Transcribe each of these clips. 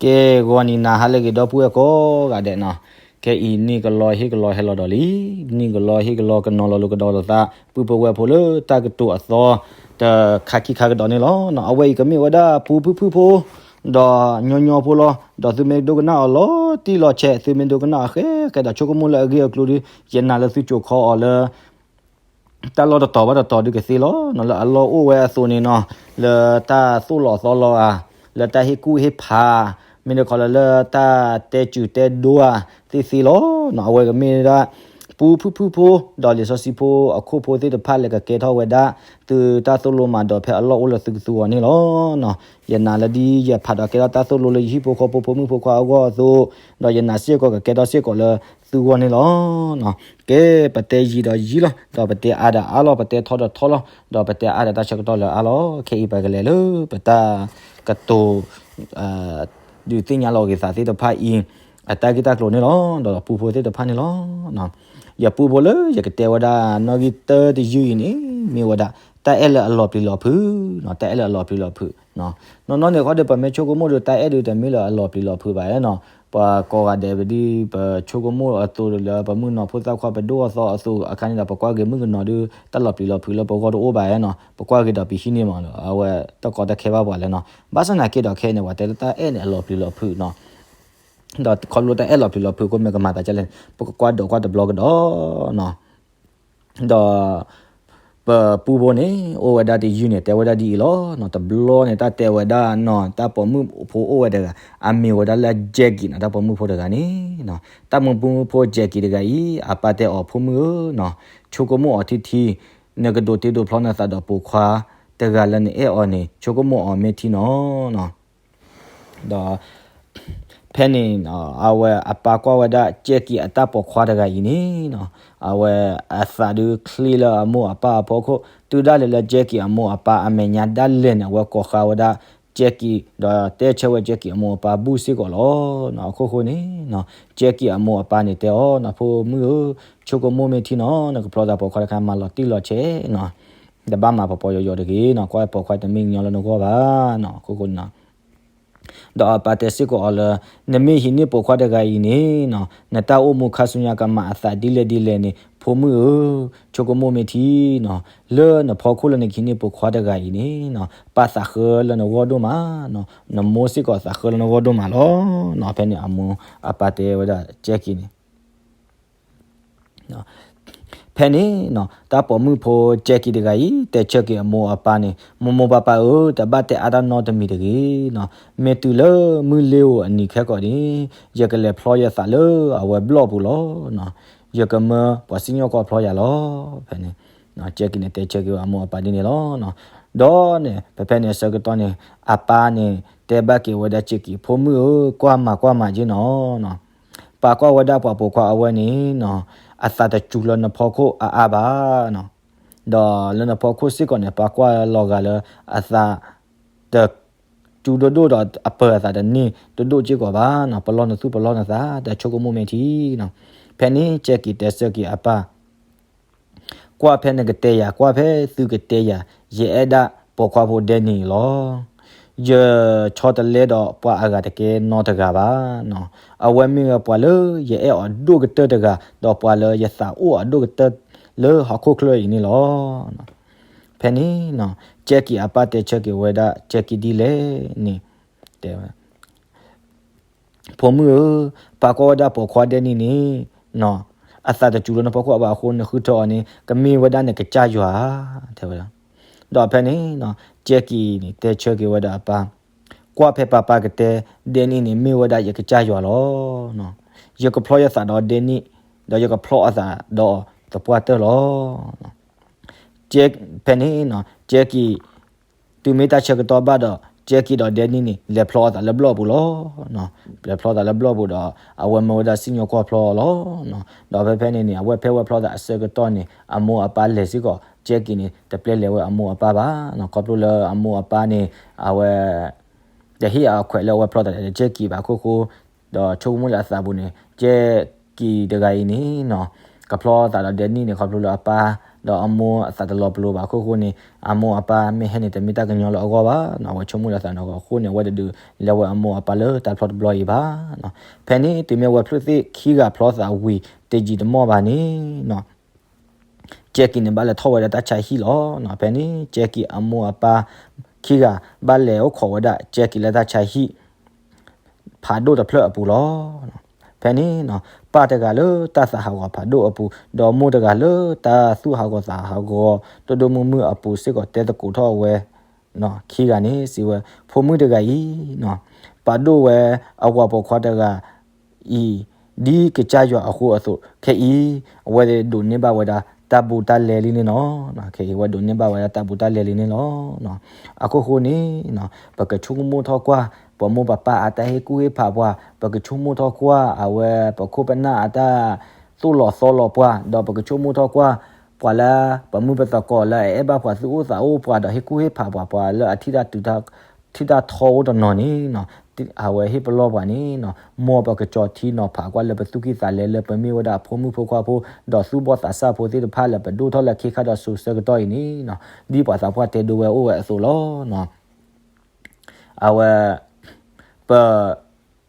ကဲ ဂီၤနံၤနၤဟါလၢအဂ့ၤ ဒီပုၢ်ဝဲၢ်ကိးဂၤဒဲးနီၤ, ခဲအံၤန့ၣ် ကလီဟ့ၣ်ကလီဟဲလီၤဒီးလံ, န့ၣ်ကလီဟ့ၣ်ကလီကနီၤလီၤလိာ်ကဒီးလိာ်သး ပုၢ်ဖိဝဲၢ်ဖိလၢတၢ်ကတိၤအသီ တခါခံခါကဒီးန့ၣ်လီၤ. အဝဲအံၤကမ့ၢ်ဝဲဒၣ်ပူဖုၣ်ဖုၣ်ဖိ ဒီးညီညီဖိလီၤ. ဒီးသုမ့ၢ်ဒိကနၣ်အီၤလီၤတံၢ်လီၤဆဲး သုမ့ၢ်ဒိကနၣ်အီၤဃဲဃဲဒီး ဆိကမိၣ်လၢအဂ့ၢ်အကျိၤဒီး ယနာ်လၢသုကိၤခီအီၤလၢ တၢ်လီၢ်တတီၤဘၣ်တတီၤဒုးကသ့လီၤ. လၢအလီၢ်အိၣ်ဝဲအသိးန့ၣ်နီၤ, လၢတၢ်သိၣ်လီၤသီလီၤဧါ, လၢတၢ်ဟ့ၣ်ကူၣ်ဟ့ၣ်ဖး, မ့ၢ်တခီလၢလၢတၢ်တဲစူၤတဲဒိဧါ, သ့ၣ်သ့လီၤ. အဝဲကမ့ၢ်ဒၣ် ပူဖုၣ်ဖုၣ်ဖိ ဒီးလံာ်စီဆှံဖိအခိၣ်ဖိသ့ၣ်တဖၣ်လၢကကဲထီၣ်ဝဲဒၣ် သုတၢ်သိၣ်လိမၤဒိးဖဲအလီၢ်အိၣ်လၢသုကသူအီၤန့ၣ်လီၤ. ယနာ်လၢဒ်ယဖးဒီးကဲထီၣ်တၢ်သိၣ်လိလၢယဟံၣ်ဖိဃီဖိ ဖိမုၣ်ဖိခွါအဂီၢ်အသိး, ဒီးယနာ်စ့ၢ်ကီးကကဲထီၣ်စ့ၢ်ကီးလၢသုဂီၢ်န့ၣ်လီၤ. ကဲ ပတဲယံာ်ဒီးယံာ်လီၤ, ဒီးပတဲအါဒီးအါလီၤ, ပတဲထီဒီးထီလီၤ, ဒီးပတဲအါဒီးတၢ်ဆၢကတီၢ်လၢအါလီၤ. ခဲအံၤပကလဲၤလၢပတၢ်ကတိၤ ဒုးသ့ၣ်ညါလီၤက့ၤသးသ့ၣ်တဖၣ်အံၤ အတၢ်ဂ့ၢ်တၢ်ကျိၤန့ၣ်လီၤ. ဒီးပူဖိသ့ၣ်တဖၣ်န့ၣ်လီၤ. ယပူဖိလၢယကတဲဝဲဒၣ်နီၣ်ဂံၢ်တၢတယုၢ်အံၤန့ၣ် မ့ၢ်ဝဲဒၣ် တၢ်အဲၣ်လၢအလီၤပျံၤလီၤဖုး, တၢ်အဲၣ်လၢအလီၤပျံၤလီၤဖုး. နီၢ်နီၢ်န့ၣ်ဃီဒီး ပမ့ၢ်ဆိကမိၣ်ဒီး တၢ်အဲၣ်ဒုးတမ့ၢ်လၢအလီၤပျံၤလီၤဖုးဘၣ်နီၤ. ပှၤကိးဂၤဒဲးပဒ် ပဆိကမိၣ်အသိးလၢပမုၣ်ကနီၤဖိသၣ်ခွါ ပဒိၣ်အသီအသိးအခါန့ၣ်ဒီး ပကွၢ်ဂ့ၤမုၣ်ကနီၤဒီး တၢ်လီၤပျံၤလီၤဖုးလၢပဂီၢ်တအိၣ်ဘၣ်နီၤ. ပကွၢ်ဂ့ၤဒီးပဟံးန့ၢ်မးလၢ အဝဲတၢ်ကီတၢ်ခဲဘၣ်ပှၤလဲၣ်နီၤ. ဘၣ်ဆၣ်သနာ်က့ဒီးခဲအံၤန့ၣ် ပှၤတဲလၢတၢ်အဲၣ်န့ၣ်အလီၤပျံၤလီၤဖုးနီၤ. ဒီးခီဖျိတၢ်အဲၣ်လီၤပျံၤလီၤဖုးအဃိ မ့ၢ်ကမၤသးဒ်လဲၣ်န့ၣ် ပကကွၢ်ဒိးကွၢ်တဘျီကဒီးနီၤ. ဒီး ပပူဖိန့ၣ် အိၣ်ဝဲဒၣ်တယုၢ်န့ၣ် တဲဝဲဒၣ်ဒ်အံၤလီၤ. တဘျီန့ၣ် တၢ်တဲဝဲဒၣ်နီၤ တၢ်ပိာ်မုၣ်ဖိအိၣ်ဝဲတဂၤ အမ့ၢ်ဝဲဒၣ်လၢ Jackie နီၤ. တၢ်ပိာ်မုၣ်ဖိတဂၤန့ၣ် တၢ်ပိာ်မုၣ်ဖိ Jackie တဂၤအံၤ အပၢ်တဲအီၤ ဖိမုၣ်ဧၢနီၤ, ဆိကမိၣ်အီၤထံထံ, နကဒိးတ့ဒိးဖျီနသးဒီးပိာ်ခွါတဂၤလၢနအဲၣ်အီၤန့ၣ် ဆိကမိၣ်အီၤမ့ၢ်ထံနီၤ. ဒီး ဖဲန့ၣ် အဝဲအပၢ်ကွၢ်ဝဲဒၣ် Jackie အတၢ်ပိာ်ခွါတဂၤအံၤန့ၣ်နီၤ, အဝဲအသးဒုးချ့လၢအမိၢ်အပၢ်အဖီခိၣ် တုၤဒၣ်လဲာ်လၢ Jackie အမိၢ်အပၢ်အမဲာ်ညါဒၣ်လဲာ်န့ၣ် အဝဲကိးဃါဝဲဒၣ် Jackie ဒီးတဲဆၢဝဲ Jackie အမိၢ်အပၢ်ဘူၣ်စ့ၢ်ကီးလီၤ. အခိၣ်ဃိန့ၣ် Jackie အမိၢ်အပၢ်န့ၣ်တဲအီၤနီၤ, ဖိမုၣ်ဧၢ, ဆိကမိၣ်မ့ၢ်ထံနီၤ, နကဖျီသးပိာ်ခွါတခါ မၤလီၤတံၢ်လီၤဆဲးနီၤ, တဘၣ်မၤပှၤပှၤယီၤယီၤတဂ့ၤနီၤ, ကွၢ်ပိာ်ခွါတမ့ၢ်ညီလၢနဂီၢ်ဘၣ်နီၤ. အခိၣ်ဃိန့ၣ်နီၤ ဒီးအပၢ်တဲစ့ၢ်ကီးအီၤလၢ နမ့ၢ်ဟံးန့ၢ်ပိာ်ခွါတဂၤအံၤန့ၣ်နီၤ, နတၢ်အိၣ်မူခါဆူညါကမၤအသးဒ်လဲၣ်ဒ်လဲၣ်န့ၣ် ဖိမုၣ်ဧၢ, ဆိကမိၣ်မ့ၢ်ထံနီၤ, လၢနဖီခိၣ်လၢနကဟံးန့ၢ်ပိာ်ခွါတဂၤအံၤန့ၣ်နီၤ, ပၢ်သးဃၢလၢနဂီၢ်ဒိၣ်မးနီၤ, နမိၢ်စ့ၢ်ကီးသးဃၢလၢနဂီၢ်ဒိၣ်မးလီၤနီၤ. ဖဲန့ၣ်အမိၢ်အပၢ်တဲဝဲဒၣ် Jackie န့ၣ် ဖဲန့ၣ်နီၤ တၢ်ပိာ်မုၣ်ဖိ Jackie တဂၤအံၤ တဲဆၢက့ၤအမိၢ်အပၢ်န့ၣ် မိၢ်မိၢ်ပၢ်ပၢ်ဧၢ, တဘၣ်တဲအါတၢ်နီတမံၤတဂ့ၤနီၤ, မ့ၢ်တုၤလၢမုၢ်လ့ဧိၤအနံၤခဲကိာ်န့ၣ် ယကလဲၤဖျီယသးလၢအဝဲဘျီၣ်ပူၤလီၤနီၤ, ယကမၢပှၤစံၣ်ညီၣ်ကွီၢ်ဖျီယၤလီၤ. ဖဲန့ၣ် Jackie န့ၣ် တဲဆၢက့ၤအမိၢ်အပၢ်ဒ်န့ၣ်လီၤ. ဒီးန့ၣ် ဖဲဖဲန့ၣ်အဆၢကတီၢ်န့ၣ် အပၢ်န့ၣ် တဲဘၣ်က့ၤဝဲဒၣ် Jackie ဖိမုၣ်ဧၢ, ကွၢ်မၤကွၢ်မၤက့နီၤနီၤ ပၢ်ကွၢ်ဝဲဒၣ်ပှၤပိာ်ခွါအဝဲန့ၣ်နီၤ အသးတစူၤလၢနဖီခိၣ်အါအါဘၣ်နီၤ, ဒီးလၢနဖီခိၣ်စ့ၢ်ကီးန့ၣ် ပၢ်ကွၢ်လီၤဂာ်လၢအသးတစူၤဒိၣ်ဒိၣ်ဒီး အပၢၤအသးတန့ၢ်ဒိၣ်ဒိၣ်စ့ၢ်ကီးဘၣ်နီၤ, ပလီၢ်နသူၣ်ပလီၢ်နသး တၢ်ဆိကမိၣ်မ့ၢ်ထံနီၤ. ဖဲန့ၣ် Jackie တဲဆၢက့ၤအပၢ် ကွၢ်ဖဲနကတဲယၤ, ကွၢ်ဖဲသုကတဲယၤ, ယအဲၣ်ဒၣ်ပိာ်ခွါဖိ Danny လီၤ. ယဆီတလဲဒီးပှၤအဂၤတကဲနီတဂၤဘၣ်နီၤ. အဝဲမ့ၢ်ဝဲပှၤလၢယအဲၣ်အီၤဒိၣ်ကတၢၢ်တဂၤ, ဒီးပှၤလၢယသးအိၣ်အဒိၣ်ကတၢၢ်လၢဟီၣ်ခိၣ်ချၢအံၤန့ၣ်လီၤ. ဖဲန့ၣ်နီၤ Jackie အပၢ်တဲဆၢက့ၤဝဲဒၣ် Jackie ဒ်လဲၣ်န့ၣ် တဲဝဲ ဖိမုၣ်ဧၢ, ပၢ်ကွၢ်ဝဲဒၣ်ပိာ်ခွါ Danny န့ၣ်နီၤ, အသးတစူၤလၢနဖီခိၣ်အါဘၣ်အဃိ နဃုထၢအီၤန့ၣ် ကမ့ၢ်ဝဲဒၣ်နကစၢ်ယွၤဧါ, တဲဝဲဒၣ်. ဒီးဖဲန့ၣ်နီၤ Jackie န့ၣ် တဲဆၢက့ၤဝဲဒၣ်အပၢ်, ကွၢ်ဖဲပၢ်ပၢ်ကတဲ Danny န့ၣ် မ့ၢ်ဝဲဒၣ်ယကစၢ်ယွၤလီၤ. ယကဖျီယသးဒီး Danny, ဒီးယကဖျီအသးဒီးအီၤသပှၢ်တၢၢ်လီၤ. ဖဲန့ၣ်နီၤ Jackie တုၤမ့ၢ်တၢ်ဆၢကတီၢ်ဘၣ်ဒီး Jackie ဒီး Danny န့ၣ် လဲၤဖျီအသးလၢဘျီၣ်ပူၤလီၤ. လဲၤဖျီသးလၢဘျီၣ်ပူၤဒီး အဝဲမၢဝဲဒၣ်စံၣ်ညီၣ်ကွီၢ်ဖျီလီၤ. ဒီးဖဲဖဲန့ၣ်န့ၣ် အဝဲဖဲဝဲဖျီသးအဆၢကတီၢ်န့ၣ် အမိၢ်အပၢ်လဲၤစ့ၢ်ကီး Jackie န့ၣ် တပျဲလဲၤဝဲအမိၢ်အပၢ်ဘၣ်နီၤ. ခီဖျိလၢအမိၢ်အပၢ်န့ၣ် အဝဲ တဟ့ၣ်အခွဲးလၢအဝဲဖျီသးဒီး Jackie ဘၣ်အခိၣ်ဃိ ဒီးဆိကမိၣ်လၢအသးပူၤန့ၣ် Jackie တဂၤအံၤန့ၣ်နီၤ ကဖျီသးဒီး Danny န့ၣ် ခီဖျိလၢအပၢ် ဒီးအမိၢ်အသးတလီၤပလိာ်ဘၣ်အခိၣ်ဃိန့ၣ် အမိၢ်အပၢ်မ့ၢ်ဟဲန့ၣ် တမ့ၢ်တၢ်ကညီလၢအဂီၢ်ဘၣ်နီၤ, အဝဲဆိကမိၣ်ဒီးသးနီၤအဃိန့ၣ် အဝဲတဒုးလဲၤဝဲအမိၢ်အပၢ်လၢတၢ်ဖျီတဘျီအံၤဘၣ်နီၤ. ဖဲန့ၣ် တုၤမ့ၢ်ဝဲဖျၢၣ်သ့ၣ်ခံဂၤဖျီသးဝံၤ တယံာ်တမီၢ်ဘၣ်န့ၣ်နီၤ ကဲက့ၤန့ၣ်ဘၣ်လဲၤထီၣ်ဝဲဒၣ်တၢ်ဆါဟံၣ်လီၤနီၤ. ဖဲန့ၣ် ကဲက့ၤအမိၢ်အပၢ်ခံဂၤ ဘၣ်လဲၤအိၣ်ခိးဝဲဒၣ် ကဲက့ၤလၢတၢ်ဆါဟံၣ် ဖးဒိၣ်တဖျၢၣ်အပူၤလီၤ. ဖဲန့ၣ်နီၤ ပၢ်တဂၤလၢတၢ်သးဟးဂီၤဖးဒိၣ်အပူၤ, ဒီးမိၢ်တဂၤလၢတၢ်သူၣ်ဟးဂီၤသးဟးဂီၤ ဒိၣ်ဒိၣ်မုၢ်မုၢ်အပူၤစ့ၢ်ကီးတဲသကိးထီၣ်ဝဲ ခံဂၤန့ၣ် စံးဝဲ, ဖိမုၣ်တဂၤအံၤနီၤ ပာ်ဒိၣ်ဝဲအဝၤပိာ်ခွါတဂၤအံၤ ဒ်ကစၢ်ယွၤအဃိအသိး ခဲအံၤ အဝဲဒိးန့ၢ်ဘၣ်ဝဲဒၣ်တၢ်ဘူးတၢ်လဲလံန့ၣ်လီၤ. ခဲအံၤ အဝဲဒိးန့ၢ်ဘၣ်ဝဲဒၣ်တၢ်ဘူးတၢ်လဲလံန့ၣ်လီၤ. အခိၣ်ဃိန့ၣ် ပကဆိကမိၣ်ထီၣ်ကွၢ် ပမိၢ်ပပၢ်အတၢ်ဟ့ၣ်ကူၣ်ဟ့ၣ်ဖးပှၤ, ပကဆိကမိၣ်ထီၣ်ကွၢ် အဝဲပခိၣ်ပနၢ်အတၢ်သိၣ်လီၤသီလီၤပှၤ, ဒီးပကဆိကမိၣ်ထီၣ်ကွၢ် ပှၤလၢပမုၢ်ပသကိးလၢအအဲၣ်ဘၣ်ပှၤသူၣ်အိၣ်သးအိၣ်ပှၤ ဒီးဟ့ၣ်ကူၣ်ဟ့ၣ်ဖးပှၤ ပှၤလၢအထံၣ်တၢ်ထီအိၣ်တနီၤန့ၣ်နီၤ, အဝဲဟ့ၣ်ပလီၢ်ပှၤန့ၣ်နီၤ, မ်ပကကၠီၤထံနီၤဖးကွၢ်လၢပသူၣ်ကံၢ်သးလဲလၢပမ့ၢ်ဝဲဒၣ်အဖိမုၣ်ဖိခွါဖိ ဒီးသူၣ်ဘီၣ်သးစၢ်ဖိသ့ၣ်တဖၣ်လၢပဒိၣ်ထီၣ်လၢခ့ခါဒီးစိၤဆၢကတီၢ်အံၤန့ၣ်နီၤ, ဒ်ပှၤသးပှၢ်တဲဒိဝဲအိၣ်ဝဲအသိးလီၤ. အဝဲ ပ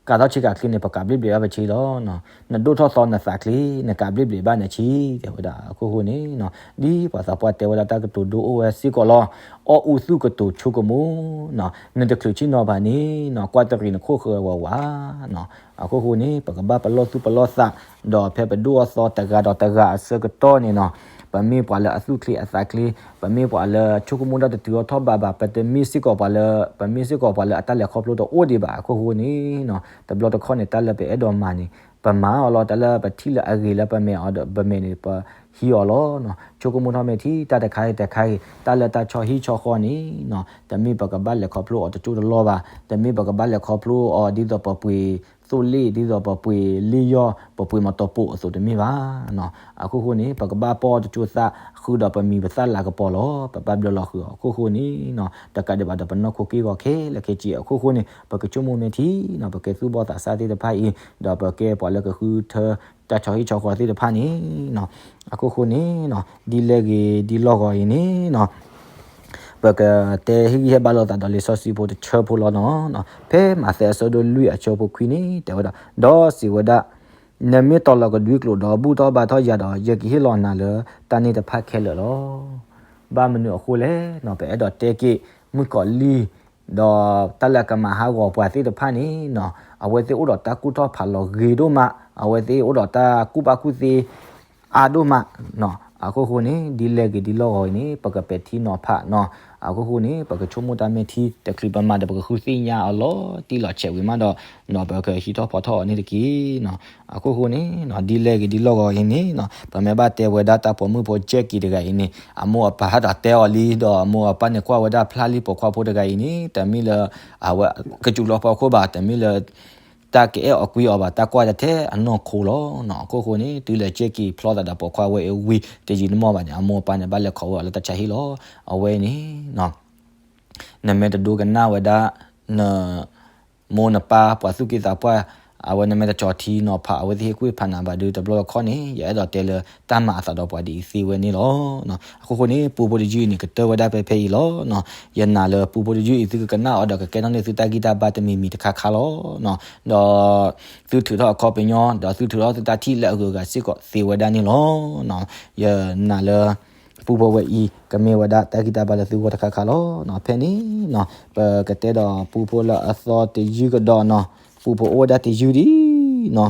ကးထီၣ်ဆ့ကၤချ့န့ၣ် ပကးဘျ့ၣ်ဘျ့ၣ်ဘၣ်ပဆ့လီၤ. နဒိၣ်ထီၣ်သီနသးချ့ နကးဘျ့ၣ်ဘျ့ၣ်ဘၣ်နဆ့ တဲဝဲဒၣ်အခိၣ်ဃိန့ၣ်, ဒ်ပှၤသးပှၢ်တဲဝဲဒၣ်တၢ်ကတိၤဒိအိၣ်ဝဲစ့ၢ်ကီးလီၤ. အီၣ်အူသူၣ်ကတိၤဆိကမိၣ်, နတချုးဆ့ၣ်နီၤဘၣ်န့ၣ်နီၤ, ကွၢ်တရံးနခိၣ်ဃၢၤဝးဝးနီၤ. အခိၣ်ဃိန့ၣ် ပကဘၣ်ပလီၢ်သူၣ်ပလီၢ်သး, ဒီးဖဲပဒိၣ်အီၣ်သီတဂၤဒီးတဂၤအဆၢကတီၢ်န့ၣ်နီၤ, ပမ့ၢ်ပှၤလၢအသူၣ်ချ့အသးချ့, ပမ့ၢ်ပှၤလၢဆိကမိၣ်တၢ်တတုၤအီၣ်ထီၣ်ဘးဘၣ်, ပတမ့ၢ်စ့ၢ်ကီးပှၤလၢ ပမ့ၢ်စ့ၢ်ကီးပှၤလၢအတၢ်လဲၤခီဖျိတအိၣ်ဒံးဘၣ်အခိၣ်ဃိန့ၣ်နီၤ, တဘျီတခီၣ်န့ၣ် တၢ်လၢပအဲၣ်ဒိးမၤန့ၣ် ပမၤအီၤလီၤ. တၢ်လၢပထံၣ်လၢအဂ့ၤလၢပမဲာ်အီၤဒီး ပမဲာ်န့ၣ် ပဟံးအီၤလီၤ. ဆိကမိၣ်ထီၣ်မ့ၢ်ထံ တၢ်တခါဂ့ၤတခါဂ့ၤ တၢ်လၢတၢ်ဆီဟံၣ်ဆီဃီန့ၣ်နီၤ, တမ့ၢ်ပကဘၣ်လဲၤခီဖျိအီၤတကၠိၢ်တလီၢ်ဘၣ်, တမ့ၢ်ပကဘၣ်လဲၤခီဖျိအီၤဒ်သိးပပှ့ၤသိၣ်လ့ၣ် ဒ်သိးပပှ့ၤလ့ၣ်ယီၢ် ပပှ့ၤမီၤတီပိာ်အသိးတမ့ၢ်ဘၣ်နီၤ. အခိၣ်ဃိန့ၣ် ပကဘၣ်ပီၢ်တကၠိၢ်သၣ် ဃုာ်ဒီးပမံၤပသၣ်လၤကပီၤလီၤ. ပဘၣ်ဘျၢလီၤဃုာ်အီၤအခိၣ်ဃိန့ၣ်နီၤ, တကးဒံးဘၣ်ဒီးပနီၢ်ခိက့ၢ်ဂီၤခဲလၢာ်ခဲဆ့အခိၣ်ဃိန့ၣ် ပကဆိကမိၣ်မ့ၢ်ထံနီၤ, ပကဲသူၣ်ဘီၣ်သးစၢ်သ့ၣ်တဖၣ်အံၤ ဒီးပကဲပှၤလၢကဃုထၢတၢ်ဆီဟံၣ်ဆီဃီသ့ၣ်တဖၣ်န့ၣ်နီၤ, အခိၣ်ဃိန့ၣ်နီၤ, ဒ်လဲၣ်ဂ့ၤဒ်လီၢ်ဂီၤအံၤန့ၣ်နီၤ ပကတဲဟ့ၣ်ဂံၢ်ဟ့ၣ်ဘါလိာ်သးဒီးလံာ်စီဆှံဖိတဆၢဖိလီၤနီၤ. ဖဲမးသဲအဆၢဒိၣ်လွံၢ်အဆၢဖိခွံန့ၣ် တဲဝဲဒၣ်, ဒီးစံးဝဲဒၣ်, နမ့ၢ်တီၤလီၤကဒွံကျိာ်ဒီးဘူၣ်ထီၣ်ဘါထီၣ်ယၤဒီး ယကဟ့ၣ်လီၤနၤလၢတၢ်န့ၣ်တဖၣ်ခဲလၢာ်လီၤ. ဘၣ်မနုၤအဃိလဲၣ်နီၤ, ပအဲၣ်ဒိးတဲက့ၤ မုၣ်ကီၤလံၢ် ဒီးတၢ်လၢအကမၤဟးဂီၤပှၤသ့ၣ်တဖၣ်န့ၣ်နီၤ, အဝဲသ့ၣ်အိၣ်ဒီးတၢ်ကူၣ်ထီၣ်ဖးလီၤဂ့ၤဒိၣ်မး, အဝဲသ့ၣ်အိၣ်ဒီးတၢ်ကူၣ်ဘၣ်ကူၣ်သ့ အါဒိၣ်မးနီၤ. အခိၣ်ဃိန့ၣ် ဒ်လဲၣ်ဂ့ၤဒ်လီၢ်ဂီၤအံၤန့ၣ် ပကပဲာ်ထံနီၤဖးနီၤ. အခိၣ်ဃိန့ၣ် ပကဆိကမိၣ်တၢ်မ့ၢ်ထံ တချုးပမၤဒီး ပကဃုသ့ၣ်ညါအီၤလီၤတံၢ်လီၤဆဲးဝံၤမးဒီးနီၤ, ပကဟံးထီၣ်ဖီထီၣ်အီၤန့ၣ်တက့ၢ်နီၤ. အခိၣ်ဃိန့ၣ်နီၤ, ဒ်လဲၣ်ဂ့ၤဒ်လီၢ်ဂီၤအံၤန့ၣ်နီၤ, ပမ့ၢ်ဘၣ်တဲဝဲဒၣ်တၢ်ပိာ်မုၣ်ဖိ Jackie တဂၤအံၤန့ၣ် အမိၢ်အပၢ်ဟဲဒီးတဲအီၤလံ, ဒီးအမိၢ်အပၢ်န့ၣ်ကွၢ်ဝဲဒၣ်ဖျါလံ ပိာ်ခွါဖိတဂၤအံၤန့ၣ် တမ့ၢ်လၢ အဝဲကစူးလီၤဖီခိၣ်ဘၣ်, တမ့ၢ်လၢ တၢ်ကအဲၣ်အီၤကွံအီၤဘၣ်, တၢ်ကွၢ်တၢ်ထဲအနီၢ်ခိလီၤနီၤ. အခိၣ်ဃိန့ၣ် တုၤလၢ Jackie ဖျီသးဒီးပိာ်ခွါဝဲအံၤဝံၤ တယံာ်တမီၢ်ဘၣ်န့ၣ် အမိၢ်အပၢ်န့ၣ် ဘၣ်လဲၤခိးဝဲအီၤလၢတၢ်ဆါဟံၣ်လီၤ. အဝဲန့ၣ်နီၤ နမ့ၢ်တဒိကနၣ်ဝဲဒၣ် နမိၢ်နပၢ်ပှၤသူၣ်က့သးပှၢ်, အဝဲနမ့ၢ်တကၠီၤထံနီၤဖး အဝဲသ့ၣ်ဟ့ၣ်ကူၣ်ဖးနၤဘၣ်ဒီး တဘျီတခီၣ်န့ၣ် ယအဲၣ်ဒိးတဲလၢတၢ်မၤအသးဒီးပှၤဒ်အံၤသ့ဝဲန့ၣ်လီၤ. အခိၣ်ဃိန့ၣ် ပူဖိတယုၢ်အံၤန့ၣ် ကတၢၢ်ဝဲဒၣ်ဖဲဖဲအံၤလီၤနီၤ. ယနာ်လၢပူဖိတယုၢ်အံၤ သုကကနၣ်အီၤဒီးကကဲထီၣ်န့ၢ်သုတၢ်ဂံၢ်တၢ်ဘါတမံၤမံၤတခါခါလီၤနီၤ. ဒီးသုထုးထီၣ်အခီပညီ ဒီးသုထုးထီၣ်သုတၢ်ထံၣ်လၢအဂုၤအဂၤစ့ၢ်ကီးသ့ဝဲဒၣ်န့ၣ်လီၤနီၤ. ယနာ်လၢ ပူဖိဝဲအံၤ ကမ့ၢ်ဝဲဒၣ်တၢ်ဂံၢ်တၢ်ဘါလၢသုဂီၢ်တခါခါလီၤနီၤ. ဖဲန့ၣ်နီၤ ပကတဲဒီးပူဖိလၢအသီတယုၢ်ကဒီးနီၤ. ပူဖိအိၣ်ဝဲဒၣ်တယုၢ်ဒံးနီၤ.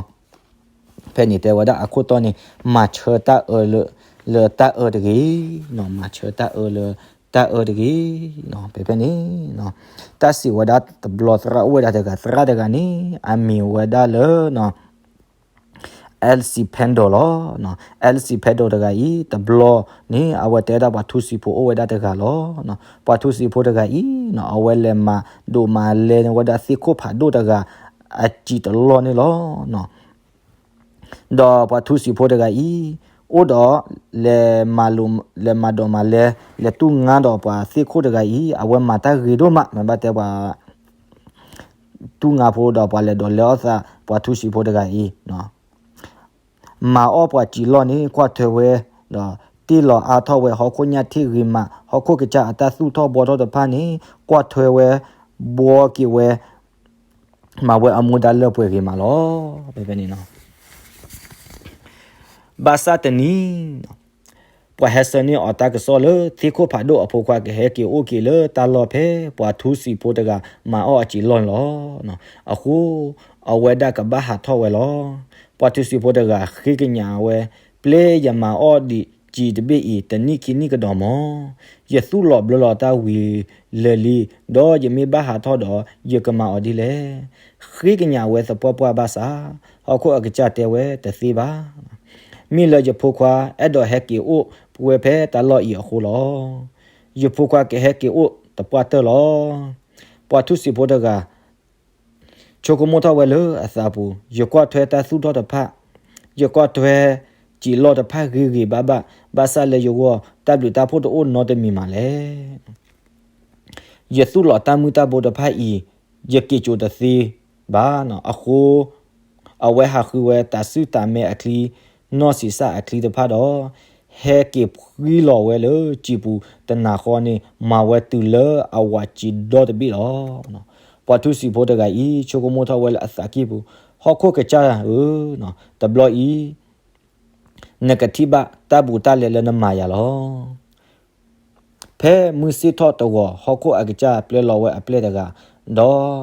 ဖဲန့ၣ်တဲဝဲဒၣ်အခိၣ်တီန့ၣ် မၤဆၢတၢ်အၢလၢ လၢတၢ်အၢတဂ့ၤနီၤ. မၤဆၢတၢ်အၢလၢတၢ်အၢတဂ့ၤနီၤ. ဖဲဖဲန့ၣ်နီၤ တၢ်စံးဝဲဒၣ်တဘျီသရၣ်အိၣ်ဝဲဒၣ်တဂၤ, သရၣ်တဂၤန့ၣ် အမံၤဝဲဒၣ်လၢနီၤ Elsie Pendle လီၤနီၤ. Elsie Pendle တဂၤအံၤ တဘျီန့ၣ် အဝဲတဲဝဲဒၣ်ပှၤထူစံးဖိအိၣ်ဝဲဒၣ်တဂၤလီၤနီၤ. ပှၤထူစံးဖိတဂၤအံၤနီၤ အဝဲလဲၤမၤဒိးမၤလဲန့ၢ်ဝဲဒၣ်သ့ၣ်ခိၣ်ဖးဒိၣ်တဂၤ အစံာ်တလီၢ်န့ၣ်လီၤနီၤ. ဒီးပှၤထူစံးဖိတဂၤအံၤ အိၣ်ဒီး လဲၤမၤလိ လဲၤမၤဒိးမၤလဲ လဲၤတူၢ်ငါဒီးပှၤသ့ၣ်ခိၣ်တဂၤအံၤ အဝဲမၤတၢ်ဂ့ၤဒိၣ်မး မ့ၢ်ဘၣ်တဲပှၤ တူၢ်ငါဖိဒီးပှၤလဲၤဒိးလဲအီၣ်သး ပှၤထူစံးဖိတဂၤအံၤ မၤအီၣ်ပှၤစံာ်လီၢ်န့ၣ် ကွၢ်ထွဲဝဲ ဒီး တ့ၢ်လီၤအါထီၣ်ဝဲဟီၣ်ခိၣ်ညၣ်ထံၣ်ဂ့ၤမး, ဟီၣ်ခိၣ်ကစၢ်အတၢ်သူၣ်ထီၣ်ဘှီထီၣ်တဖၣ်န့ၣ် ကွၢ်ထွဲဝဲ ဘှီက့ၤဝဲ မၤဝဲအမူဒါလၢပှဲၤဂ့ၤမးလီၤ. ဖဲဖဲန့ၣ်လီၤ. ဘၣ်ဆၣ်တနံၤ ပှၤဟဲဆှၢန့ၢ်အီၤတၢ်ကစီၣ်လၢ သ့ၣ်ခိၣ်ဖးဒိၣ်အဖိခွါကဟဲက့ၤအိၣ်က့ၤလၢတၢ်လီၢ်ဖဲ ပှၤထူစံာ်ဖိတဂၤမၤအီၣ်အစံာ်လီၢ်န့ၣ်လီၤ. အဃိ အဝဲဒၣ်ကဘၣ်ဟးထီၣ်ဝဲလီၤ. ပှၤထူစံာ်ဖိတဂၤဃ့ကညးဝဲ, ပျဲယမၤအီၣ်ဒံးစံာ်တဘ့ၣ်အံၤ တနံၣ်ခံနံၣ်ကဒီးမီၤ, ယသူၣ်လီၤဘျၢလီၤတၢ်ဝံၤလၢာ်လံ, ဒီးယမ့ၢ်ဘၣ်ဟးထီၣ်ဒီး ယကမၤအီၤဒ်လဲၣ်. ဃ့ကညးဝဲသပှၢ်ပှၢ်ဘၣ်ဆၣ်, ဟီၣ်ခိၣ်အကစၢ်တဲဝဲတသ့ဘၣ်. မ့ၢ်လၢယဖိခွါအဲၣ်ဒိးဟဲက့ၤအိၣ်ဝဲဖဲတၢ်လီၢ်အံၤအဃိလီၤ. ယဖိခွါကဟဲက့ၤအိၣ်တပှၢ်တၢၢ်လီၤ. ပှၤထူစံာ်ဖိတဂၤ ဆိကမိၣ်ထီၣ်ဝဲလၢအသးပူၤ, ယကွၢ်ထွဲတၢ်သူၣ်ထီၣ်တဖၣ်, ယကွၢ်ထွဲစံာ်လီၢ်တဖၣ်ဂ့ၤဂ့ၤဘၣ်ဘၣ်, ဘၣ်ဆၣ်လၢယဂီၢ် တၢ်ဘျုးတၢ်ဖှိၣ်တအိၣ်နီတမံၤမးလဲၣ်. ယသူၣ်လီၤတၢ်မုၢ်တၢ်ဘိတဖၣ်အံၤ ယက့ၤစိာ်တသ့ဘၣ်နီၤ. အဃိ အဝဲဟးဃုဝဲတၤဆှုၣ်တၤမဲအချံ, နီၢ်ဆံးစၢ်အချံတဖၣ်ဒီး ဟဲက့ၤဖှံလီၤဝဲလၢစံာ်ပူၤတနၤဃီန့ၣ် မၤဝဲတုၤလၢအဝးစံာ်ဒီတဘ့ၣ်လီၤ. ပှၤထူစံာ်ဖိတဂၤအံၤ ဆိကမိၣ်ထီၣ်ဝဲလၢအသးကံၢ်ပူၤ, ဟီၣ်ခိၣ်ကစၢ်ဧၢ, တဘျီအံၤ နကထံၣ်ဘၣ်တၢ်ဘူးတၢ်လဲလၢနမၤယၤလီၤ. ဖဲမုၢ်ဆ့ၣ်ထီၣ်တဂီၤ ဟီၣ်ခိၣ်အကစၢ်ပျဲလီၤဝဲအပျဲၢ်တဂၤ, ဒီး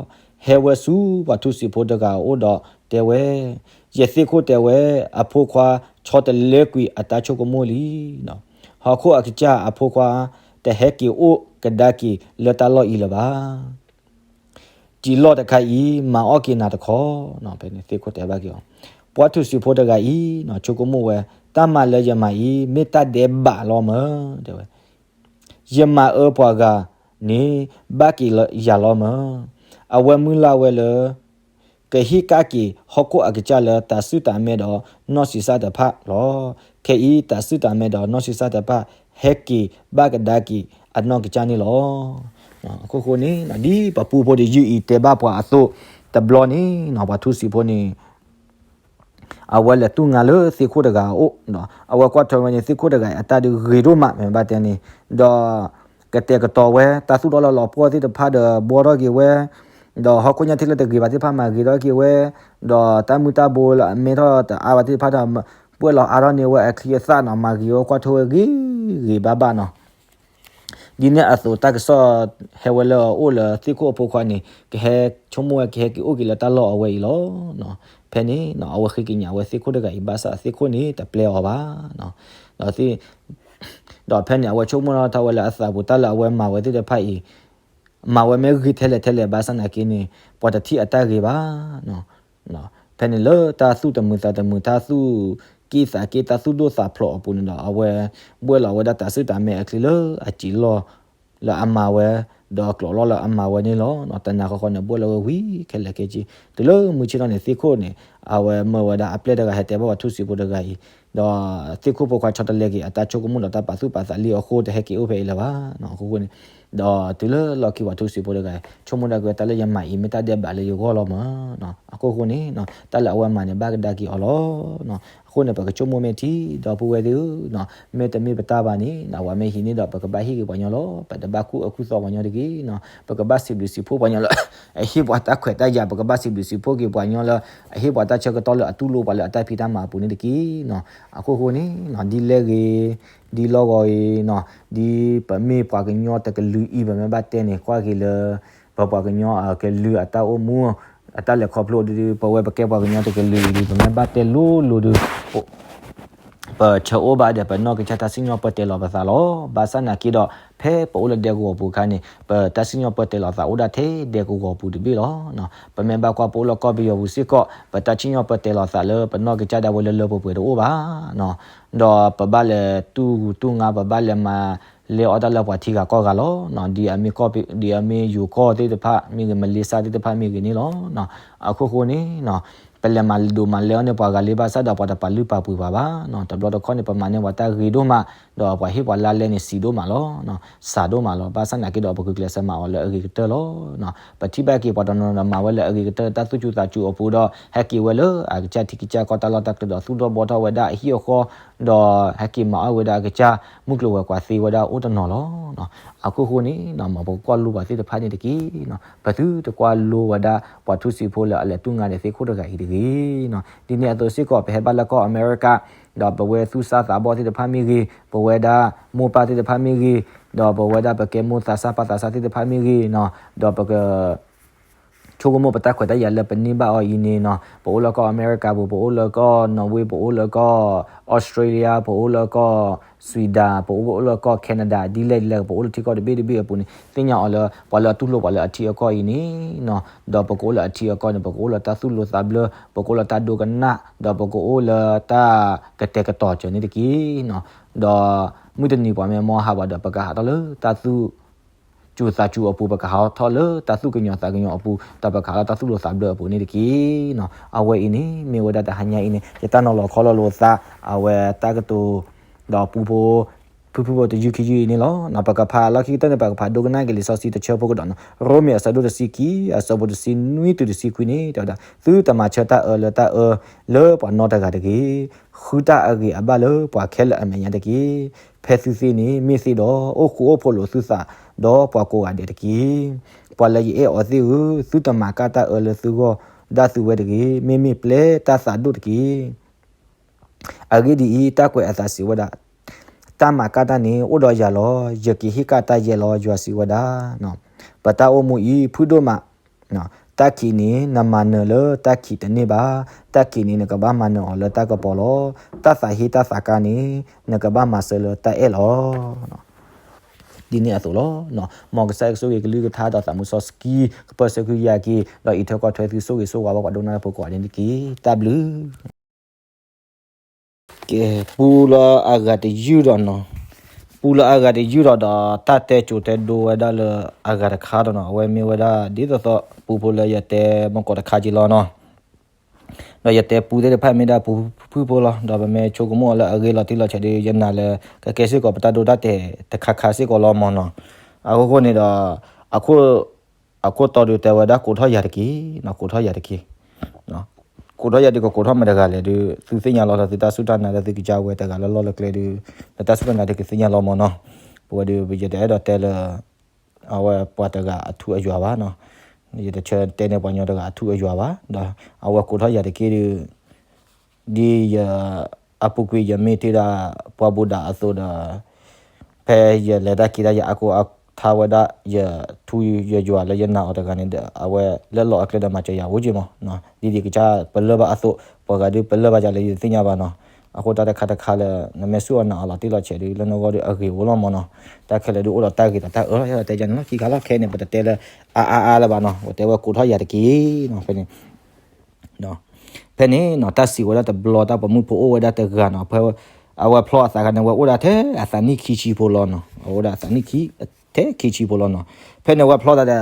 ဟဲဝဲဆူပှၤထူစံာ်ဖိတဂၤအအိၣ်ဒီးတဲဝဲ, ယသ့ၣ်ခိၣ်တဲဝဲ, အဖိခွါဆီတလဲကွံာ်အတၢ်ဆိကမိၣ်လံ. ဟီၣ်ခိၣ်အကစၢ်အဖိခွါ တဟဲက့ၤအိၣ်ကဒါက့ၤလၢတၢ်လီၢ်အံၤလၢၤဘၣ်. စံာ်လီၢ်တခါအံၤ မၤအီၣ်က့ၤနၤတခီ, ဖဲန့ၣ်သ့ၣ်ခိၣ်တဲဘၣ်က့ၤအီၤ, ပှၤထူစံာ်ဖိတဂၤအံၤ ဆိကမိၣ်ဝဲ, တၢ်မၤလၢယမၤအံၤ မ့ၢ်တၢ်ဒဲးဘးလီၤမၢ်, တဲဝဲ ယမၤအၢပှၤဂၤန့ၣ် ဘၣ်က့ၤယၤလီၤမၢ်. အဝဲမုၢ်လၢ်ဝဲလၢ ကဟ့ၣ်ကဒါက့ၤဟီၣ်ခိၣ်အကစၢ်လၢတၤဆှုၣ်တၤမဲဒီးနီၢ်ဆံးစၢ်တဖၣ်လီၤ. ခဲအံၤတၤဆှုၣ်တၤမဲဒီးနီၢ်ဆံးစၢ်တဖၣ် ဟဲက့ၤဘၣ်ကဒါက့ၤအနီၢ်ကစၢ်န့ၣ်လီၤ. အခိၣ်ဃိန့ၣ် ဒ်ပပူဖိတယုၢ်အံၤတဲဘၣ်ပှၤအသိး, တဘျီန့ၣ် ပှၤထူစံာ်ဖိန့ၣ် အဝဲလဲၤတူၢ်ငါလၢသ့ၣ်ခိၣ်တဂၤအအိၣ်, အဝဲကွၢ်ထွဲဝဲန့ၣ် သ့ၣ်ခိၣ်တဂၤအံၤအတၢ်ဒုးဂ့ၤဒိၣ်မး မ့ၢ်ဘၣ်တဲန့ၣ်, ဒီးကတဲာ်ကတီၤဝဲ တၢ်သူၣ်ထီၣ်လၢလီၤပှီၢ်သ့ၣ်တဖၣ်ဒီးဘှီထီၣ်က့ၤဝဲ, ဒီးဟီၣ်ခိၣ်ညၣ်ထံၣ်လၢတဂ့ၤဘၣ်သ့ၣ်တဖၣ်မၤဂ့ၤထီၣ်က့ၤဝဲ, ဒီးတၢ်မုၢ်တၢ်ဘိလၢအမဲထီၣ်တအါဘၣ်သ့ၣ်တဖၣ်ဒီး ပှဲၤလီၤအါထီၣ်န့ၢ်ဝဲအချံအသၣ်နီၤ မၤဂ့ၤဝဲကွၢ်ထွဲဝဲဂ့ၤဂ့ၤဘၣ်ဘၣ်နီၤ. ဒ်န့ၣ်အသိးတၢ်ကစီၣ်ဟဲဝဲလၢအအိၣ်လၢသ့ၣ်ခိၣ်အဖိခွါန့ၣ် ကဟဲဆိကမိၣ်ဝဲကဟဲက့ၤအိၣ်က့ၤလၢတၢ်လီၢ်အဝဲအံၤလီၤ. ဖဲန့ၣ် အဝဲဃ့ကညးဝဲသ့ၣ်ခိၣ်တဂၤအံၤ ဘၣ်ဆၣ်သ့ၣ်ခိၣ်န့ၣ်တပျဲအီၤဘၣ်. ဒီးဖဲန့ၣ် အဝဲဆိကမိၣ်ထီၣ်ဝဲလၢအသးပူၤ တၢ်လၢအဝဲမၤဝဲသ့ၣ်တဖၣ်အံၤ မၤဝဲမ့ၢ်ဂ့ၤထဲလဲၣ်ထဲလဲၣ်ဘၣ်ဆၣ်နာ်က့န့ၣ် ပှၤတထံၣ်အတၢ်ဂ့ၤဘၣ်. ဖဲန့ၣ်လၢတၢ်သူၣ်တမုာ်သးတမုာ် တၢ်သူၣ်က့ၣ်သးက့ၣ် တၢ်သူၣ်ဒိၣ်သးဖျိးအပူၤန့ၣ်ဒီး အဝဲဘှဲၣ်လီၤဝဲဒၣ်တၤဆှုၣ်တၤမဲအချံလၢအစံာ်လီၢ်လၢအမၤဝဲ ဒီးကျိးလီၢ်လၢအမၤဝဲန့ၣ်လီၤ. တနၤဃီဃီန့ၣ် ဘှဲၣ်လီၤဝဲဝံၤခဲလၢာ်ခဲဆ့ တုၤလၢမုၢ်ဆ့ၣ်ထီၣ်န့ၣ် သ့ၣ်ခိၣ်န့ၣ် အဝဲမၢဝဲဒၣ်အပျဲၢ်တဂၤဟဲတဲဘၣ်ပှၤထူစံာ်ဖိတဂၤအံၤ ဒီးသ့ၣ်ခိၣ်ဖိခွါဆီတလဲက့ၤအတၢ်ဆိကမိၣ်ဒီးတၢ်ပာ်သူၣ်ပာ်သးလံအဃိ တဟဲက့ၤအိၣ်ဖဲအံၤလၢၤဘၣ်. အဃိဃိန့ၣ် ဒီးတုၤလၢလီၢ်ခံပှၤထူစံာ်ဖိတဂၤ ဆိကမိၣ်ဒၣ်က့ၤဝဲတၢ်လၢယမၤအံၤ မ့ၢ်တၢ်ဒဲးဘးလၢယဂီၢ်လီၤမၢ်. အဃိဃိန့ၣ် တၢ်လၢအဝဲမၤန့ၣ် ဘၣ်ကဒါက့ၤအီၤလီၤ. အဃိန့ၣ် ပကဆိကမိၣ်မ့ၢ်ထံ ဒီပုၢ်ဝဲၢ်သ့ၣ်ဧၢ, မ့တမ့ၢ်ပတၢ်ဘၣ်န့ၣ် အဝဲမ့ၢ်ဟံးန့ၢ်ဒီး ပကဘၣ်ဟ့ၣ်က့ၤပှၤညီလီၤ. ပတဘၣ်ကူၣ်အၢကူၣ်သီပှၤညီတဂ့ၤ. ပကဘၣ်စံးဘျုးစံးဖှိၣ်ပှၤညီလၢ အဟ့ၣ်ပှၤတၢ်ခွဲးတၢ်ယာ်, ပကဘၣ်စံးဘျုးစံးဖှိၣ်က့ၤပှၤညီလၢ အဟ့ၣ်ပှၤတၢ်ဆၢကတီၢ်လၢအတူၢ်လိာ်ပှၤလၢအတၢ်ဖံးတၢ်မၤအပူၤန့ၣ်တက့ၢ်. အဃိဃိန့ၣ် ဒ်လဲၣ်ဂ့ၤ ဒ်လီၢ်ဂီၤဂ့ၤ, ဒ်ပမ့ၢ်ပှၤကညီတကလုာ်အံၤ ပမ့ၢ်ဘၣ်တဲန့ၣ် ကွၢ်က့ၤလၢ ပပှၤကညီအကလုာ်အတၢ်အိၣ်မူ အတၢ်လဲၤခီဖျိဒ် ပဝဲပကဲပှၤကညီတကလုာ်အံၤ ပမ့ၢ်ဘၣ်တဲလိၤလိၤဒီး ပဆၢအိၣ်ဘၣ်ဒီး ပနီၢ်ကစၢ်တၢ်စံၣ်ညီၣ်ပၢၢ်တဲလီၤပသးလီၤ. ဘၣ်ဆၣ်နာ်က့ဒီး ဖဲပအိၣ်လၢဒဲကဝီၤပူၤအခါန့ၣ် ပတၢ်စံၣ်ညီၣ်ပၢၢ်တဲလီၤသးအိၣ်ဒၣ်ထဲဒဲကဝီၤပူၤတဘ့ၣ်လီၤ. ပမ့ၢ်ဘၣ်ကွၢ်ပအိၣ်လၢကီၢ်ပယီၤပူၤစ့ၢ်ကီး ပတၢ်စံၣ်ညီၣ်ပၢၢ်တဲလီၤသးလၢပနီၢ်ကစၢ်ဒၣ်ဝဲလၢလၢပှဲၤပှဲၤတအိၣ်ဘၣ်. ဒီးပဘၣ်လဲၤတူၢ်ဂူၤတူၢ်ငါ ပဘၣ်လဲၤမၤလဲအီၣ်တၢ်လၢပှၤထံဂၤကီၢ်ဂၤလီၤ. ဒ်အမ့ၢ်ယိၤကီၢ်သ့ၣ်တဖၣ်မ့ၢ်ဂ့ၤ မလ့ၤစၢ်သ့ၣ်တဖၣ်မ့ၢ်ဂ့ၤန့ၣ်လီၤ. အခိၣ်ဃိန့ၣ် ပလဲၤမၤဒိၣ်မၤလဲအီၤန့ၢ်ပှၤဂၤလံဘၣ်ဆၣ်ဒီး ပှၤတပာ်လုၢ်ပာ်ပှ့ၤပှၤဘၣ်နီၤ. တဘျီတခီၣ်န့ၣ် ပမၤန့ၢ်ပှၤတၢ်ဂ့ၤဒိၣ်မး, ဒီးပှၤဟ့ၣ်ပှၤလါလဲန့ၣ် စံးဒိၣ်မးလီၤ, စံးဒိၣ်မးလီၤ. ဘၣ်ဆၣ်နာ်က့ဒီး ပဂုာ်ကျဲးစၢးမၤအီၤလၢအဂ့ၤကတၢၢ်လီၤ. ပထံၣ်ဘၣ်က့ၤပှၤတနီၤနီၤမၤဝဲလၢအဂ့ၤကတၢၢ် တၢ်သူၣ်စူၤသးစူၤအပူၤဒီး ဟဲက့ၤဝဲလၢအကစၢ်ထံကစၢ်ကီၢ်တၢ်လီၢ်တၢ်ကျဲဒီး သူၣ်ထီၣ်ဘှီထီၣ်ဝဲဒၣ်အဟံၣ်အဃီ, ဒီးဟဲက့ၤမၤအီၣ်ဝဲဒၣ်အကစၢ် မုၢ်ကျိၤဝဲၤကွာ်သ့ဝဲဒၣ်အိၣ်တနီၤလီၤ. အခိၣ်ဃိန့ၣ် မ်ပကကွၢ်လိပှၤသ့ၣ်တဖၣ်န့ၣ်တက့ၢ်. ပသုတကွၢ်လိဝဲဒၣ်ပှၤထူစံးဖိလၢအလဲၤတူၢ်ငါဒံးသ့ၣ်ခိၣ်တဂၤအံၤတဂ့ၤနီၤ. ဒ်န့ၣ်အသိးစ့ၢ်ကီး ပဟဲဘၣ်လၢကီၢ်အမဲရကၤ, ဒီးပဝဲသူၣ်စၢ်သးဘီၣ်သ့ၣ်တဖၣ်မ့ၢ်ဂ့ၤ, ပဝဲဒၣ်မိၢ်ပၢ်သ့ၣ်တဖၣ်မ့ၢ်ဂ့ၤ, ဒီးပဝဲဒၣ်ပကဲမိၢ်သးစၢ်ပၢ်သးစၢ်သ့ၣ်တဖၣ်မ့ၢ်ဂ့ၤနီၤ, ဒီးပက ဆိကမိၣ်ပတၢ်ခွဲးတၢ်ယာ်လၢပန့ၢ်ဘၣ်အီၤအံၤန့ၣ်နီၤ, ပအိၣ်လၢကီၢ်အမဲရကၤပူၤ, ပအိၣ်လၢကီၢ်နီၣ်ဝ့, ပအိၣ်လၢကီၢ်အီစထြ့လယါ, ပအိၣ်လၢကီၢ်စှံဒၤ, ပအိၣ်လၢကီၢ်ခဲနဒၤ, ဒ်လဲၣ်ဒ်လဲၣ် ပအိၣ်လၢထံကီၢ်တဘ့ၣ်တဘ့ၣ်အပူၤန့ၣ် သ့ၣ်ညါအီၤလၢ ပှၤလၢအတူၢ်လိာ်ပှၤလၢအထံအကီၢ်အံၤန့ၣ်နီၤ, ဒီးပကအိၣ်လၢအထံအကီၢ်န့ၣ် ပကအိၣ်လၢတၢ်သူၣ်လိသးဘျၢ, ပကအိၣ်လၢတၢ်ဒိကနၣ်, ဒီးပကအိၣ်လၢတၢ်ကတဲာ်ကတီၤစၢၤန့ၣ်တက့ၢ်နီၤ. ဒီးမုၢ်တနံၤပှၤမ့ၢ်မီၢ်ဟးဘၣ်ဒီး ပကဟးထီၣ်လၢတၢ်သူၣ် စူၤသးစူၤအပူၤ, ပကဟးထီၣ်လၢတၢ်သူၣ်ကညီၤသးကညီၤအပူၤ, ဒီးပကဟးလၢတၢ်သူၣ်လိသးဘျၢအပူၤန့ၣ်တက့ၢ်နီၤ. အဝဲအံၤန့ၣ် မ့ၢ်ဝဲဒၣ်တဟါညါအံၤန့ၣ် ယတၢ်နီၤလီၤခီလီၤလိာ်သး, အဝဲတၢ်ကတိၤ, ဒီးပူဖိ, ဖုဖုဖိတယုၢ်ခံယုၢ်အံၤန့ၣ်လီၤ. ပကဖးလီၢ်ခံကတၢၢ်န့ၣ် ပကဖးဒိကနၣ်က့ၤလံာ်စီဆှံတဆၢဖိကဒီးနီၤ, ရိမ့ၤအဆၢဒိၣ်တဆံခံ, အဆၢဖိတဆံနွံတုၤတဆံခွံန့ၣ် တဲဝဲဒၣ်, သုတမၤဆၢတၢ်အၢလၢတၢ်အၢလၢပှၤနီတဂၤတဂ့ၤ, ဃုတၢ်အဂ့ၤအဘၣ်လၢပှၤခဲလၢာ်အမဲာ်ညါတက့ၢ်. ဖဲသုသ့န့ၣ်မ့ၢ်သ့ဒီး, အိၣ်ဃူအိၣ်ဖိးလိာ်သုသးဒီးပှၤကိးဂၤဒဲးတက့ၢ်. ပှၤလၢယအဲၣ်အီၤသ့ၣ်ဧၢ, သုတမၤကၢ်တၢ်အၢလၢသုဂီၢ်ဒၣ်သုဝဲတဂ့ၤ, မ့မ့ၢ်ပျဲတၢ်သးဒိၣ်တက့ၢ်. အဂ့ၢ်ဒ်အံၤ, တၢ်ကွဲးအသးစံးဝဲဒၣ်, တၢ်မၤကၢ်တၢ်န့ၣ်အိၣ်ဒီးယၤလီၤ, ယကဟ့ၣ်ကၣ်တၢ်ယဲလီၤ. ယွၤစံးဝဲဒၣ်, ပတၢ်အိၣ်မူအံၤဖုၣ်ဒိၣ်မး, တၢ်ခံးန့ၣ် နမၤနၢၤလၢတၢ်ခံးတန့ၢ်ဘၣ်, တၢ်ခံးန့ၣ် နကဘၣ်မၤနၢၤအီၤလၢတၢ်ကပီၤလီၤ. တၢ်သးဟ့တၢ်သးကါန့ၣ် နကဘၣ်မၤစၢၤလၢတၢ်အဲၣ်လီၤ. ဒ်န့ၣ်အသိးလီၤ. မ်ကစၢ်ယွၤကဆိၣ်ဂ့ၤကလုၢ်ကထါဒီးသးမူစီဆှံ, ကပၢၢ်ဆၢဃုာ်ယၤက့ၤ, ဒီးအံးထွဲကွၢ်ထွဲသု ဆိၣ်ဂ့ၤဆိၣ်ဝါဘၣ်ပှၤဒိကနၣ်တၢ်ဖိကိးဂၤဒဲးန့ၣ်တက့ၢ်. တၢ်ဘျုး ကဲ, ပူလၢအဂၤတယုၢ်ဒီးနီၤ, ပူလၢအဂၤတယုၢ်ဒီး ဒီးတၢ်တဲကိၤတဲဒိဝဲဒၣ်လၢအဂၤတခါဒီးနီၤ, အဝဲမ့ၢ်ဝဲဒၣ်ဒ်သိးသိးပူဖိလၢယတဲမုၢ်ကိးတခါက့ၤလီၤနီၤ, ဒီးယတဲပူသ့ၣ်တဖၣ်မ့ၢ်ဒၣ်ပူဖုၣ်ဖိလီၤ. ဒီးပမ့ၢ်ဆိကမိၣ်အီၤလၢအဂ့ၤလီၤတံၢ်လီၤဆဲးဒီး ယနာ်လၢ ကကဲစ့ၢ်ကီးပတၢ်ဒိတၢ်တဲာ်တခါခါစ့ၢ်ကီးလီၤမၢ်နီၤ. အဃိဃိန့ၣ်ဒီး အခိၣ် အခိၣ်တီဒုးတဲဝဲဒၣ် ကိးထီၣ်ယၤတက့ၢ်, ကိးထီၣ်ယၤတက့ၢ်, ကိးထီၣ်ယၤဒုး ကကိးထီၣ်မတၤတဂၤလဲၣ်ဒီး သုသ့ၣ်ညါလီၤလၢသုတၢ်စူၢ်တၢ်နာ်လၢသုကစၢ်ဝဲတဂၤလၢလီၢ်လၢကျဲဒီး လၢတၢ်စူၢ်တၢ်နာ်ဒုးကသ့ၣ်ညါလီၤမၢ်နီၤ. ပဝဲဒုး ယတအဲၣ်ဒိးတဲလၢ အဝဲပှၤတဂၤအထူအယွၤဘၣ်နီၤ, ယတဆၢတဲန့ၢ်ပှၤညီတဂၤအထူအယွၤဘၣ်, ဒီးအဝဲကိးထီၣ်ယၤတက့ၢ်ဒီး ဒ်ယ အပူၤကွံာ်ယမ့ၢ်တ့ၢ်ဒၣ်ပှၤဘူၣ်ဒးအသိးဒီး ဖဲယလဲၤတၢ်က့ၤတၢ် ယအါကိၢ်အါထါဝဲဒၣ် ယထူယယွၤလၢယနာ်အီၤတဂၤန့ၣ်ဒီး အဝဲလၢလီၢ်အကျဲဒီးမၤစၢၤယၤဝဲက့ၤမး, ဒ်ဒ်ကစၢ်ပလၢၢ်ဘၣ်အသိး ပှၤဂၤဒုးပလၢၢ်ဘၣ်ယၤလၢယတသ့ၣ်ညါဘၣ်နီၤ. အဃိတၢ်တခါတခါလၢ နမ့ၢ်စူၢ်အီၤနာ်အီၤလီၤတံၢ်လီၤဆဲးဒုး လၢနဂီၢ်ဒုးအဂ့ၤအိၣ်လီၤမးနီၤ. တၢ်ခဲလၢာ်ဒုးအိၣ်ဒီးတၢ်ဂ့ၤဒီးတၢ်အၢလီၤ. ယအဲၣ်ဒိးတဲယၤန့ၣ်လီၤ ခံခါလီၤ ခဲအံၤန့ၣ် ပတတဲလၢအအါအါလၢၤဘၣ်နီၤ, ပတဲဝဲကိးထီၣ်ယၤတက့ၢ်နီၤ. ဖဲန့ၣ် ဖဲန့ၣ်နီၤ တၢ်စံးဝဲဒၣ်တဘျီ တၢ်ပိာ်မုၣ်ဖိအိၣ်ဝဲဒၣ်တဂၤနီၤ, ဖဲအဝဲဖျီအသးခါန့ၣ် ဝဲအိၣ်ဒၣ်ထဲအသးနံၣ်ခံဆံဖိလီၤနီၤ, အအိၣ်ဒၣ်အသးနံၣ်ခံ ထဲခံဆံဖိလီၤနီၤ. ဖဲန့ၣ်ဝဲဖျီသးဒီး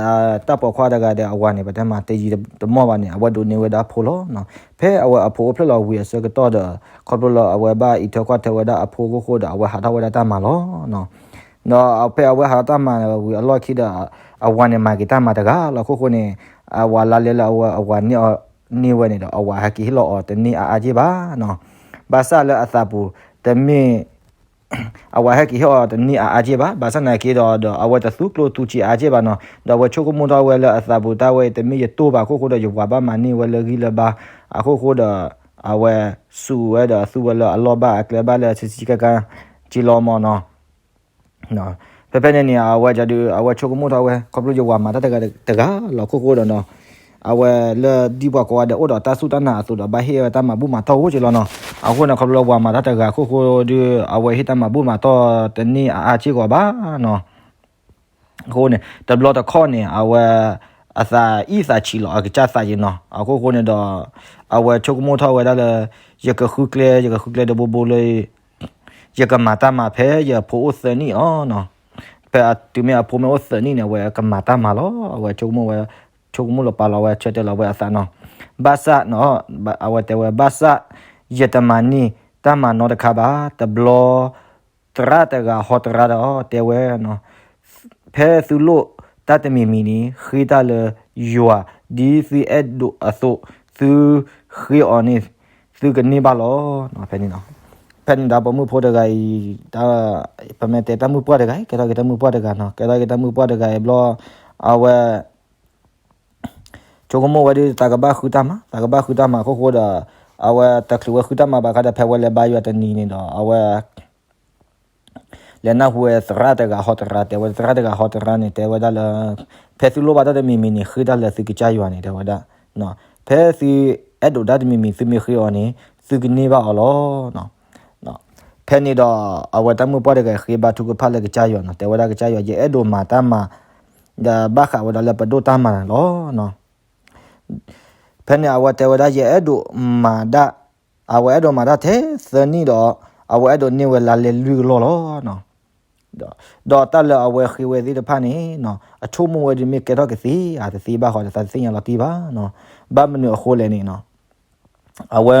တၢ်ပိာ်ခွါတဂၤဒီးအဝၤန့ၣ် ပတဲမၤတယံၤတမီၢ်ဘၣ်န့ၣ် အဝဲဒိးန့ၢ်ဝဲဒၣ်အဖိလီၤနီၤ. ဖဲအဝဲအဖိအိၣ်ဖျဲၣ်လီၤဝံၤအဆၢကတီၢ်ဒီး ခီဖျိလၢအဝဲဘၣ်အံးထွဲကွၢ်ထွဲဝဲဒၣ်အဖိအခိၣ်ဃိဒီး အဝဲဟးထီၣ်ဝဲဒၣ်တၢ်မၤလီၤနီၤ. ဒီးဖဲအဝဲဟးထီၣ်တၢ်မၤဝံၤအလီၢ်ခံဒီး အဝၤန့ၣ်မၤက့ၤတၢ်မၤတဂၤလီၤ. အခိၣ်ဃိန့ၣ် အဝၤလါလဲလၢအဝဲအဝၤန့ၢ်အီၤ န့ၢ်ဝဲန့ၣ်ဒီး အဝၤဟဲက့ၤဟ့ၣ်လီၤအီၤတန့ၢ်အါအါက့ၢ်ဘၣ်နီၤ. ဘၣ်ဆၣ်လၢအသးပူၤ တမ့ၢ် အဝၤဟဲက့ၤဟ့ၣ်အီၤတန့ၢ်အါအါက့ၢ်ဘၣ်, ဘၣ်ဆၣ်နာ်က့ဒီး ဒီးအဝဲတသူကျိၣ်သူစ့အါက့ၢ်ဘၣ်နီၤ. ဒီးအဝဲဆိကမိၣ်ထီၣ်ဝဲလၢအသးပူၤ တၢ်ဝဲအံၤတမ့ၢ်ယတိၢ်ဘၣ်အခိၣ်ဃိဒီး ယဝၤဘၣ်မၤန့ၢ်ဝဲလၢဂံၢ်လၢဘါအခိၣ်ဃိဒီး အဝဲစူးဝဲဒီးသူဝဲလၢအလီၢ်ဘၣ်အကျဲဘၣ်လၢဆံးဆံးကါကါ က့ၤလီၤမၢ်နီၤ. ဖဲဖဲန့ၣ်န့ၣ် အဝဲဒုး အဝဲဆိကမိၣ်ထီၣ်ဝဲ ခီဖျိယဝၤမၤတၢ်တဂၤတဂၤလီၤအခိၣ်ဃိဒီးနီၤ, အဝဲလၢဒ်ပှၤကိးဂၤဒဲးအိၣ်ဒီးတၢ်စူၢ်တၢ်နာ်အသိးဒီး ဘၣ်ဟ့ၣ်ဝဲတၢ်မၤဘူၣ်မၤတီၢ်အိၣ်က့ၤလီၤနီၤ. အဃိန့ၣ် ခီဖျိလၢဝၤမၤတၢ်တဂၤအခိၣ်ဃိဒီး အဝဲဟ့ၣ်တၢ်မၤဘူၣ်မၤတီၢ်တန့ၢ်အါအါက့ၢ်ကီးဘၣ်နီၤ. အဃိန့ၣ် တဘျီတခီၣ်န့ၣ် အဝဲ အသးအံၣ်သးဆံးလီၤ အကစၢ်သးယံၤနီၤ. အခိၣ်ဃိန့ၣ်ဒီး အဝဲဆိကမိၣ်ထီၣ်ဝဲဒၣ်လၢ ယကဃုကျဲ ယကဃုကျဲတဘိဘိလၢ ယကမၤတၢ်မၤဖဲယဖိအိၣ်သၢနံၣ်လီၤနီၤ. ဖဲတုၤမ့ၢ်အဖိမ့ၢ်အိၣ်သၢနံၣ်န့ၣ် အဝဲကမၤတၢ်မၤလီၤ. အဝဲဆိကမိၣ်ဝဲ ဆိကမိၣ်လီၤပာ်လီၤဝဲ ဆၢတဲာ်လီၤဝဲအသးနီၤ. ဘၣ်ဆၣ်, အဝဲတဲဝဲ ဘၣ်ဆၣ် ယတမၤန့ၢ်တၢ်မၤနီတခါဘၣ်. တဘျီ သရၣ်တဂၤဟီတရါဒီးတဲဝဲ, ဖဲသုလိၣ်တၢ်တမံၤမံၤန့ၣ် ဃ့တၢ်လၢယွၤ ဒ်သုအဲၣ်ဒိးအသိး, သုဃ့အီၤန့ၣ် သုကန့ၢ်ဘၣ်လီၤ. ဖဲန့ၣ်, ဖဲန့ၣ်ဒီးပိာ်မုၣ်ဖိတဂၤအံၤ, ပမ့ၢ်တဲတၢ်မုၣ်ပှၢ်တဂၤအံၤ, ကဲထီၣ်က့ၤတၢ်မုၣ်ပှၢ်တဂၤနီၤ, ကဲထီၣ်က့ၤတၢ်မုၣ်ပှၢ်တဂၤအံၤဘျီ, အဝဲ ဆိကမိၣ်ဝဲဒၣ် သးကဘၣ်ဃုတၢ်မၤ, သးကဘၣ်ဃုတၢ်မၤအခိၣ်ဃိဒီး, အဝဲတချုးဝဲဃုတၢ်မၤဘၣ်ခါဒီး ဖဲဝဲလဲၤဘါယွၤတနံၤန့ၣ်ဒီး အဝဲ လဲၤနၢ်ဟူဝဲသရၣ်တဂၤဟီတရါ, တဲဝဲသရၣ်တဂၤဟီတရါန့ၣ် တဲဝဲဒၣ်လၢ ဖဲသုလိၣ်ဘၣ်တၢ်တမံၤမံၤန့ၣ် ဃ့တၢ်လၢသုကစၢ်ယွၤန့ၣ် တဲဝဲဒၣ်, ဖဲသုအဲၣ်ဒိးတၢ်တမံၤမံၤ သုမ့ၢ်ဃ့အီၤန့ၣ် သုကန့ၢ်ဘၣ်အီၤလီၤ. ဖဲန့ၣ်ဒီး အဝဲတၢ်မုၣ်ပှၢ်တဂၤဃ့ဘါထုကဖၣ်လၢကစၢ်ယွၤနီၤ, တဲဝဲဒၣ်ကစၢ်ယွၤ ယအဲၣ်ဒိးမၤတၢ်မၤ, ဒီးဘၣ်ဃးဝဲဒၣ်လၢပဒိၣ်တၢ်မၤလီၤ. ဖဲန့ၣ်အဝဲတဲဝဲဒၣ် ယအဲၣ်ဒိးမၤဒၣ်, အဝဲအဲၣ်ဒိးမၤတၢ်ထဲသၢနံၣ်ဒီး အဝဲအဲၣ်ဒိးန့ၢ်ဝဲလါလဲလွံၢ်ကလီၢ်လီၤ. ဒီးတၢ်လၢအဝဲဃ့ဝဲသ့ၣ်တဖၣ်န့ၣ် အဆိကမိၣ်ဝဲဒၣ်မ့ၢ်ကဲထီၣ်ကသ့ဧါတသ့ဘၣ်ဃီဒီး သးတသ့ၣ်ညါလီၤတံၢ်ဘၣ်. ဘၣ်မနုၤအဃိလဲၣ်န့ၣ် အဝဲ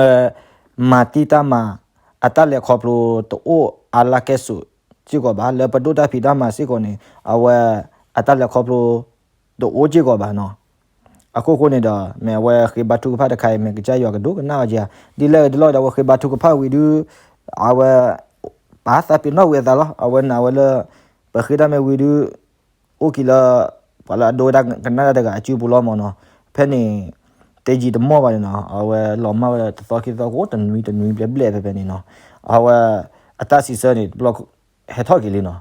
မၤတံၢ်တၢ်မၤ အတၢ်လဲၤခီဖျိတအိၣ်အါလၢကဲၣ်ဆိးစ့ၢ်ကီးဘၣ်, လၢပဒိၣ်တၢ်ဖံးတၢ်မၤစ့ၢ်ကီးန့ၣ် အဝဲအတၢ်လဲၤခီဖျိတအိၣ်စ့ၢ်ကီးဘၣ်နီၤ. အခိၣ်ဃိန့ၣ်ဒီး မ့ၢ်အဝဲဃ့ဘါထုကဖၣ်တခါအံၤ မ့ၢ်ကစၢ်ယွၤကဒိကနၣ်အီၤက့ဧါ, ဒ်လဲၣ်ဒ်လဲၣ်ဒီး အဝဲဃ့ဘါထုကဖၣ်ဝံၤဒုး အဝဲ ပာ်သးပ့ၤနီၣ်ဝံၤအသးလီၤ. အဝဲနာ်ဝဲလၢ ပဃ့တၢ်မ့ၢ်ဝံၤဒုး အိၣ်က့ၤလၢ ပှၤလၢအဒိဝဲဒၣ်ကနၣ်တၢ်တဂၤအစုပူၤလီၤမၢ်နီၤ. ဖဲန့ၣ် တယံာ်တမီၢ်ဘၣ်န့ၣ်နီၤ အဝဲလီၤမၢ်ဝဲတသီခံသီ အိၣ်တနွံတနွံဘျဲၣ်ဘျဲၣ်ဖဲဖဲန့ၣ်နီၤ. အဝဲ အတၢ်စံးဆၢန့ၣ် တဘျီ ဟဲထီၣ်က့ၤလံနီၤ.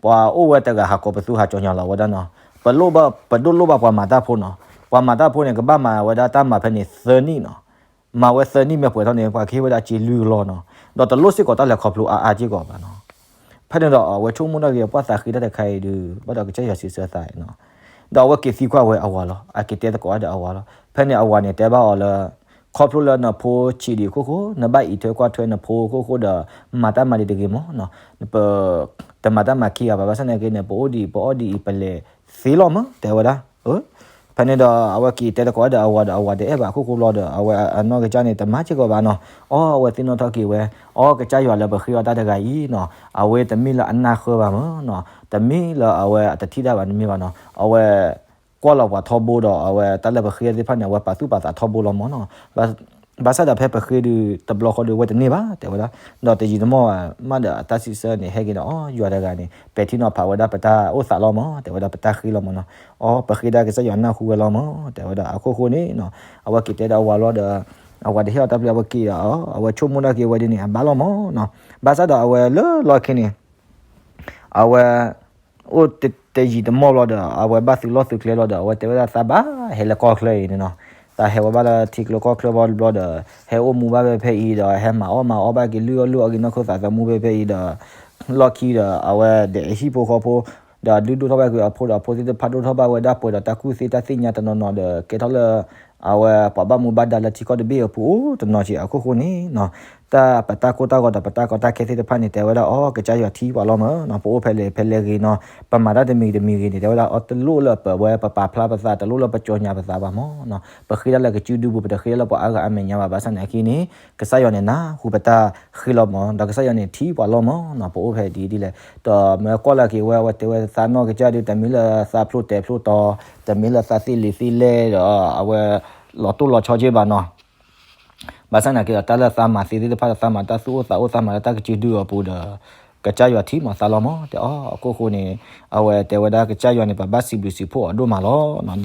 ပှၤအိၣ်ဝဲတဂၤဟးကိးပသူဟးကၠီၤညါလီၤဝဲဒၣ်နီၤ. ပလိၣ်ဘၣ် ပဒိၣ်လိၣ်ဘၣ်ပှၤမၤတၢ်ဖိနီၤ. ပှၤမၤတၢ်ဖိန့ၣ် ကဘၣ်မၤဝဲဒၣ်တၢ်မၤဖဲန့ၣ်သၢနံၣ်နီၤ. မၤဝဲသၢနံၣ်မ့ၢ်ပှဲၤထီၣ်န့ၣ် ပှၤကဟ့ၣ်ဝဲဒၣ်စ့လွံၢ်ကလီၢ်နီၤ. ဒီးတလိၣ်စ့ၢ်ကီးတၢ်လဲၤခီဖျိအါအါစ့ၢ်ကီးဘၣ်နီၤ. ဖဲန့ၣ်ဒီးအဝဲဆိကမိၣ်ဒၣ်က့ၤ ပှၤသးဃ့တၢ်တခါအံၤဒုး ဘၣ်ဒီးကစၢ်ယွၤစံးဆၢသးနီၤ. ဒီးအဝဲက့ၤသံကွၢ်ဝဲအဝၤလီၤ. အက့ၤတဲသကိးဒီးအဝၤလီၤ. ဖဲန့ၣ်အဝၤန့ၣ်တဲဘၣ်အီၤလၢ ခီဖျိလၢနဖိဆံးဒံးအခိၣ်ဃိ နဘၣ်အံးထွဲကွၢ်ထွဲနဖိအခိၣ်ဃိဒီး မၤတၢ်မၤဒံးတဂ့ၤမၢ်နီၤ. ပ တမၤတၢ်မၤခံဂၤဘၣ် ဘၣ်ဆၣ်သနာ်က့န့ၣ် ပအိၣ်ဒံးပအီၣ်ဒံးအံၤ ပလဲၤသ့လီၤမၢ် တဲဝဲဒၣ်. ဖဲန့ၣ်ဒီးအဝဲက့ၤတဲသကိးဒီးအဝၤဒီး အဝၤတအဲၣ်ဘၣ်အခိၣ်ဃိဘျီဒီး အဝဲအနီၢ်ကစၢ်န့ၣ် တမၤစ့ၢ်ကီးဘၣ်နီၤ. အီ အဝဲသ့ၣ်နီၣ်ထီၣ်က့ၤဝဲ အီ ကစၢ်ယွၤလၢပဃ့အီၤတၢ်တဂၤအံၤနီၤ အဝဲတမ့ၢ်လၢအနၢ်ဃၢဘၣ်မၢ်နီၤ. တမ့ၢ်လၢအဝဲအတထံၣ်တၢ်ဘၣ်တမ့ၢ်ဘၣ်နီၤ. အဝဲ ကွၢ်လီၤပှၤထီဘိဒီး အဝဲတၢ်လၢပဃ့သ့ၣ်တဖၣ်န့ၣ် အဝဲပာ်သူၣ်ပာ်သးထီဘိလီၤမၢ်နီၤ. ဘၣ်ဆၣ်ဒီးဖဲပဃ့ဒုးတဘျီဃီဒီး အဝဲတန့ၢ်ဘၣ် တဲဝဲဒၣ်. ဒီးတယံာ်တမီၢ်မးဒီး အတၢ်စံးဆၢန့ၣ် ဟဲက့ၤဒီး အီ ယွၤတဂၤန့ၣ် ပဲာ်ထံနီၤဖးဝဲဒၣ်ပတၢ်အိၣ်သးလီၤမၢ် တဲဝဲဒၣ် ပတၢ်ဃ့လီၤမၢ်နီၤ. အီ ပဃ့ဒၣ်ကစၢ်ယွၤနၢ်ဟူဝဲလီၤမၢ် တဲဝဲဒၣ်. အခိၣ်ဃိန့ၣ်နီၤ အဝဲက့ၤတဲဒီးအဝၤလီၤဒီး အဝၤတဟ့ၣ်အီၤတၢ်ဘျုး အဝဲက့ၤဒီး အဝဲဆိကမိၣ်ဒၣ်က့ၤဝဲဒ်န့ၣ် အဘၣ်လီၤမၢ်နီၤ. ဘၣ်ဆၣ်ဒီးအဝဲလၢလီၢ်ခံန့ၣ် အဝဲ အိၣ်တယံာ်တမီၢ်ဘျီဒီး အဝဲဘၣ်သုးလီၢ်သုးကျဲလီၤဒီး အဝဲတဲဝဲဒၣ်သးဘၣ်ဟဲလၢကီၢ်ချၢအံၤန့ၣ်နီၤ. သးဟဲဝဲဘၣ်လၢထံကျိကီၢ်ချၢဘၣ်ဘျီဒီး ဟဲအိၣ်မူဘၣ်ဖဲဖဲအံၤဒီး ဟဲမၤအီၣ်မၤအီဘၣ်က့ၤလုၢ်အီၣ်လုၢ်အီက့ၤနီၢ်ခိသးသမူဖဲဖဲအံၤဒီး လီၢ်ခံဒီး အဝဲဒဲးအဟံၣ်ဖိဃီဖိ ဒီးဒုးဒိၣ်ထီၣ်ဘၣ်ကွံာ်အဖိဒီး အဖိသ့ၣ်တဖၣ်ဒိၣ်ထီၣ်ဘၣ်ဝဲဒၣ်ပှဲၤဒီးတၢ်ကူၣ်သ့တၢ်သ့ၣ်ညါတနီၤနီၤဒီး ကဲထီၣ်လၢ အဝဲပှၤဘၣ်မူဘၣ်ဒါလၢထံကီၢ်တဘ့ၣ်အပူၤအိၣ်တနီၤက့ၤ အခိၣ်ဃိန့ၣ်နီၤ. တၢ်ပတၢ်ကိၢ်တၢ်ဂီၤဒီးပတၢ်ကီတၢ်ခဲသ့ၣ်တဖၣ်န့ၣ် တဲဝဲဒၣ် အီ ကစၢ်ယွၤထံၣ်ပှၤလီၤမၢ်နီၤ. ပအိၣ်ဖဲလဲၣ်ဖဲလဲၣ်ဂ့ၤနီၤ ပမၤတၢ်တမံၤတမံၤဂ့ၤန့ၣ် တဲဝဲဒၣ် အီ တလိၣ်လၢပဝဲပပာ်ဖျါပသး တလိၣ်လၢပကၠီၣ်ညါပသးဘၣ်မၢ်နီၤ. ပဃ့ဒၣ်လၢကစုဒုပူၤ ပတဃ့ဒၣ်လၢပှၤအါဂၤအမဲာ်ညါဘၣ် ဘၣ်ဆၣ်သနာ်က့န့ၣ် ကစၢ်ယွၤန့ၣ်နၢ်ဟူပတၢ်ဃ့လီၤမၢ် ဒီးကစၢ်ယွၤန့ၣ်ထံၣ်ပှၤလီၤမၢ်နီၤ. ပအိၣ်ဖဲဒ်ဒ်လဲၣ် ဒီးမ့ၢ်ကွၢ်လၢက့ၤဝဲ အဝဲတဲဝဲသးနီၢ်ကစၢ်ဒုး တမ့ၢ်လၢသးဖျိတဲာ်ဖျိတီၤ တမ့ၢ်လၢသးသ့လံာ်သ့လဲၢ်ဒီး အဝဲ လီၤတိၢ်လီၤဆီက့ဘၣ်နီၤ. ဘၣ်ဆၣ်သနာ်က့ဒီး တၢ်လၢသးမၤသ့သ့ၣ်တဖၣ်ဒီး သးမၤတၢ်သူၣ်အိၣ်သးအိၣ် သးမၤလၢတၢ်ကစုဒုအပူၤဒီး ကစၢ်ယွၤထံၣ်မးသးလီၤမၢ် တဲအီၤ အခိၣ်ဃိန့ၣ် အဝဲတဲဝဲဒၣ်ကစၢ်ယွၤန့ၣ် ပဘၣ်စံးဘျုးစံးဖှိၣ်အီၤဒိၣ်မး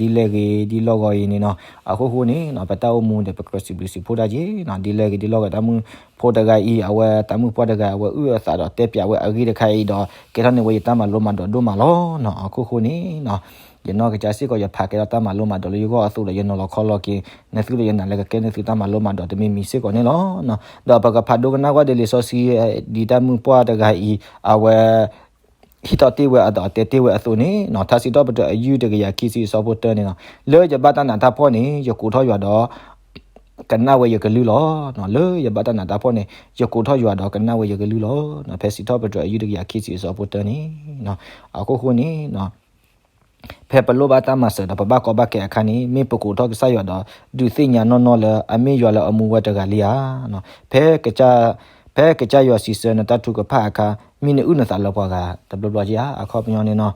လီၤနီၤ. ဒ်လဲၣ်ဂ့ၤဒ်လီၢ်ဂီၤအံၤန့ၣ်နီၤ အခိၣ်ဃိန့ၣ်နီၤ ပတၢ်အိၣ်မူဒီး ပကြၢးစံးဘျုးစံးဖှိၣ်တၢ်က့ၤနီၤ. ဒ်လဲၣ်ဂ့ၤဒ်လီၢ်ဂီၤ တၢ်မုၣ်ဖိတဂၤအံၤ အဝဲတၢ်မုၣ်ပှၢ်တဂၤ အဝဲအုၣ်အသးဒီးတဲပျးဝဲအဂ့ၢ်တခါအံၤဒီး ကဲထီၣ်န့ၢ်ဝဲယတၢ်မၤလိမၤဒိးဒိၣ်မးလီၤနီၤ. အခိၣ်ဃိန့ၣ်နီၤ ယနီၢ်ကစၢ်စ့ၢ်ကီး ယဖးကဲထီၣ်တၢ်မၤလိမၤဒိးလၢယဂီၢ်အသိးဒီး ယနီၤလီၤခီလီၤက့ၤ နသုဒီးယနာ်လၢကကဲနသုတၢ်မၤလိမၤဒိးတမံၤမံၤစ့ၢ်ကီးန့ၣ်လီၤ. ဒီးပကဖးဒိကနၣ်ကွၢ်ဒ်လံာ်စီဆှံ ဒ်တၢ်မုၣ်ပှၢ်တဂၤအံၤ အဝဲ ဟံးထီၣ်တ့ၢ်ဝဲအသးဒီးတဲတ့ၢ်ဝဲအသိးန့ၣ်နီၤ ထါစံးထီၣ်ပတြၢၤအယုၢ်တကယၤခံဆံအဆၢဖိတၢန့ၣ်နီၤ လၢယဘၣ်တၢ်နးတၢ်ဖှီၣ်န့ၣ် ယကိးထီၣ်ယွၤဒီး ကနၣ်ဝဲယကလုၢ်လီၤ. လၢယဘၣ်တၢ်နးတၢ်ဖှီၣ်န့ၣ် ယကိးထီၣ်ယွၤဒီးကနၣ်ဝဲယကလုၢ်လီၤ. ဖဲစံးထီၣ်ပတြၢၤအယုၢ်တကယၤခံဆံအဆၢဖိတၢန့ၣ် အခိၣ်ဃိန့ၣ် ဖဲပလိၣ်ဘၣ်တၢ်မၤစၢၤဒီးပဘၣ်ကီဘၣ်ခဲအခါန့ၣ် မ့ၢ်ပကိးထီၣ်ကစၢ်ယွၤဒီး ဒုးသ့ၣ်ညါနီၢ်နီၢ်လၢအမ့ၢ်ယွၤလၢအမူဝဲတဂၤလံဧါ. ဖဲကစၢ် ဖဲကစၢ်ယွၤစံးဆၢနတၢ်ထုကဖၣ်အခါ မ့ၢ်နအုၣ်နသးလၢပှၤဂၤတဘျီဘျီဧါ. အခီပညီန့ၣ်နီၤ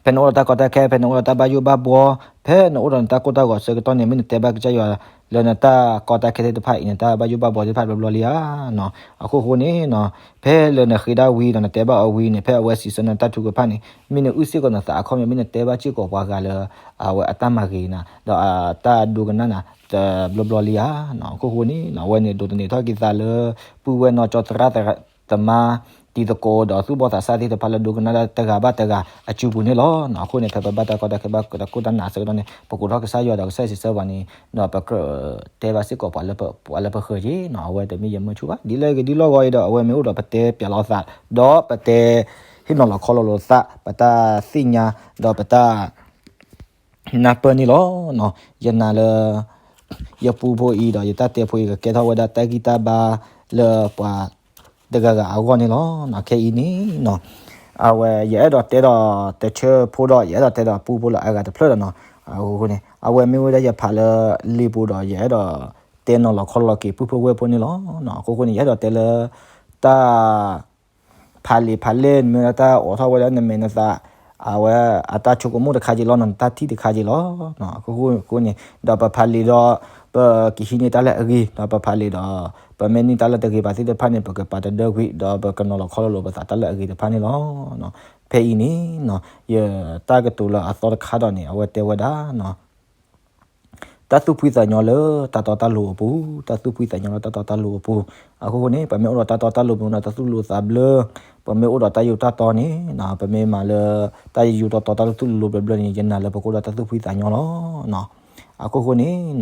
ဖဲနအိၣ်ဒီးတၢ်ကီတၢ်ခဲ ဖဲနအိၣ်ဒီးတၢ်ဘၣ်ယိၣ်ဘၣ်ဘှီ ဖဲနအိၣ်ဒီးနတၢ်ကိၢ်တၢ်ဂီၤအဆၢကတီၢ်န့ၣ် မ့ၢ်နတဲဘၣ်ကစၢ်ယွၤလၢနတၢ်ကီတၢ်ခဲသ့ၣ်တဖၣ်အံၤ နတၢ်ဘၣ်ယိၣ်ဘၣ်ဘှီသ့ၣ်တဖၣ်တဘျီဘျီလံဧါ. အဃိဃိန့ၣ်နီၤ ဖဲလၢနဃ့ဒၣ်ဝံၤဒီးနတဲဘၣ်အီၤဝံၤန့ၣ် ဖဲအဝဲစံးဆၢနတၢ်ထုကဖၣ်န့ၣ် မ့ၢ်နအုၣ်စ့ၢ်ကီးနသးအခီပညီ မ့ၢ်နတဲဘၣ်စ့ၢ်ကီးပှၤဂၤလၢ အဝဲအတၢ်မၤဂ့ၤနၤ ဒီးအတၢ်ဒိကနၣ်နၤတဘျီဘျီလံဧါ. အဃိဃိန့ၣ်နီၤ အဝဲန့ၣ်ဒိးသန့ၤထီၣ်က့ၤသးလၢ ပုၢ်ဝဲၢ်နီၢ်ကၠီသရၣ်သမါ တံၤသကိးဒီးသူၣ်ဘီၣ်သးစၢ်သ့ၣ်တဖၣ်လၢဒိကနၣ်တၢ်တဂၤဘၣ်တဂၤအစုပူၤန့ၣ်လီၤ.အဃိန့ၣ် ဖဲပဘၣ်တၢ်ကီတၢ်ခဲဘၣ်တၢ်ခိၣ်တၢ်နးအဆၢကတီၢ်န့ၣ် ပကိးထီၣ်ကစၢ်ယွၤဒီးကစၢ်ယွၤစံးဆၢပှၤန့ၣ် ဒီးပကြၢးတဲဘၣ်စ့ၢ်ကီးပှၤလၢပဃၢၤက့ၤနီၤ အဝဲတမ့ၢ်ယမုၢ်ဆူၣ်ဘၣ် ဒ်လဲၣ်ဂ့ၤဒ်လဲၣ်ဂ့ၤဒီး အဝဲမ့ၢ်အိၣ်ဒီးပတဲပျးလီၤသး ဒီးပတဲ ဟ့ၣ်နီၤလီၤခီလီၤလိာ်သး ပတၢ်သ့ၣ်ညါ ဒီးပတၢ် နၢ်ပၢၢ်န့ၣ်လီၤ. ယနာ်လၢ ယပူဖိအံၤဒီးယတၢ်တဲဖိအံၤ ကကဲထီၣ်ဝဲဒၣ်တၢ်ဂံၢ်တၢ်ဘါလၢပှၤတဂၤဂၤအဂီၢ်န့ၣ်လီၤ. ခဲအံၤန့ၣ်နီၤ အဝဲယအဲၣ်ဒိးတဲဒီးတဆၢဖိဒီး ယအဲၣ်ဒိးတဲဒီးပူဖိလၢအဂၤတဖျၢၣ်ဒီးနီၤ အဃိန့ၣ် အဝဲမ့ၢ်ဝဲဒၣ်ယဖးလၢလံာ်ပူၤဒီး ယအဲၣ်ဒိးတဲနီၤလီၤခီလီၤက့ၤပုၢ်ဖိဝဲၢ်ဖိန့ၣ်လီၤ. အဃိဃိန့ၣ် ယအဲၣ်ဒိးတဲလၢ တၢ် ဖးလံာ်ဖးလဲၢ်န့ၣ်မ့ၢ်ဝဲဒၣ်တၢ်အိးထီၣ်ဝဲဒၣ်နမဲာ်နသး အဝဲအတၢ်ဆိကမိၣ်တခါက့ၤလီၤနီၤ နတၢ်ထံၣ်တခါက့ၤလီၤ. အဃိဃိန့ၣ် ဒီးပဖးလံာ်ဒီး ပကဟံးန့ၢ်တၢ်လၢအဂ့ၤ ဒီးပဖးလံာ်ဒီး ပမ့ၢ်န့ၢ်တၢ်လၢတဂ့ၤဘၣ်သ့ၣ်တဖၣ်န့ၣ် ပကပာ်တဒၢကွံာ် ဒီးပကနီၤလီၤခီလီၤလိာ်ပသးတၢ်လၢအဂ့ၤတဖၣ်န့ၣ်လီၤ. ဖဲအံၤန့ၣ်နီၤ ယတၢ်ကတိၤလၢအသီတခါဒီးန့ၣ် အဝဲတဲဝဲဒၣ်နီၤ တၢ်သူၣ်ဖှံသးညီလၢတၢ်တီတၢ်လိၤအပူၤ, တၢ်သူၣ်ဖှံသးညီလၢတၢ်တီတၢ်လိၤအပူၤ. အဃိဃိန့ၣ် ပမ့ၢ်အိၣ်ဒီးတၢ်တီတၢ်လိၤ ပမ့ၢ်အိၣ်ဒီးတၢ်သူၣ်လိၤသးဘျၢ, ပမ့ၢ်အိၣ်ဒီးတၢ်ယူးတၢ်တီန့ၣ် ပမ့ၢ်မၤလၢ တၢ်ယူးယူးတီတီတၢ်သူၣ်လိၤလိၤဘျၢဘျၢန့ၣ် ယနာ်လၢပကအိၣ်ဒီးတၢ်သူၣ်ဖှံသးညီလီၤ. အဃိဃိန့ၣ်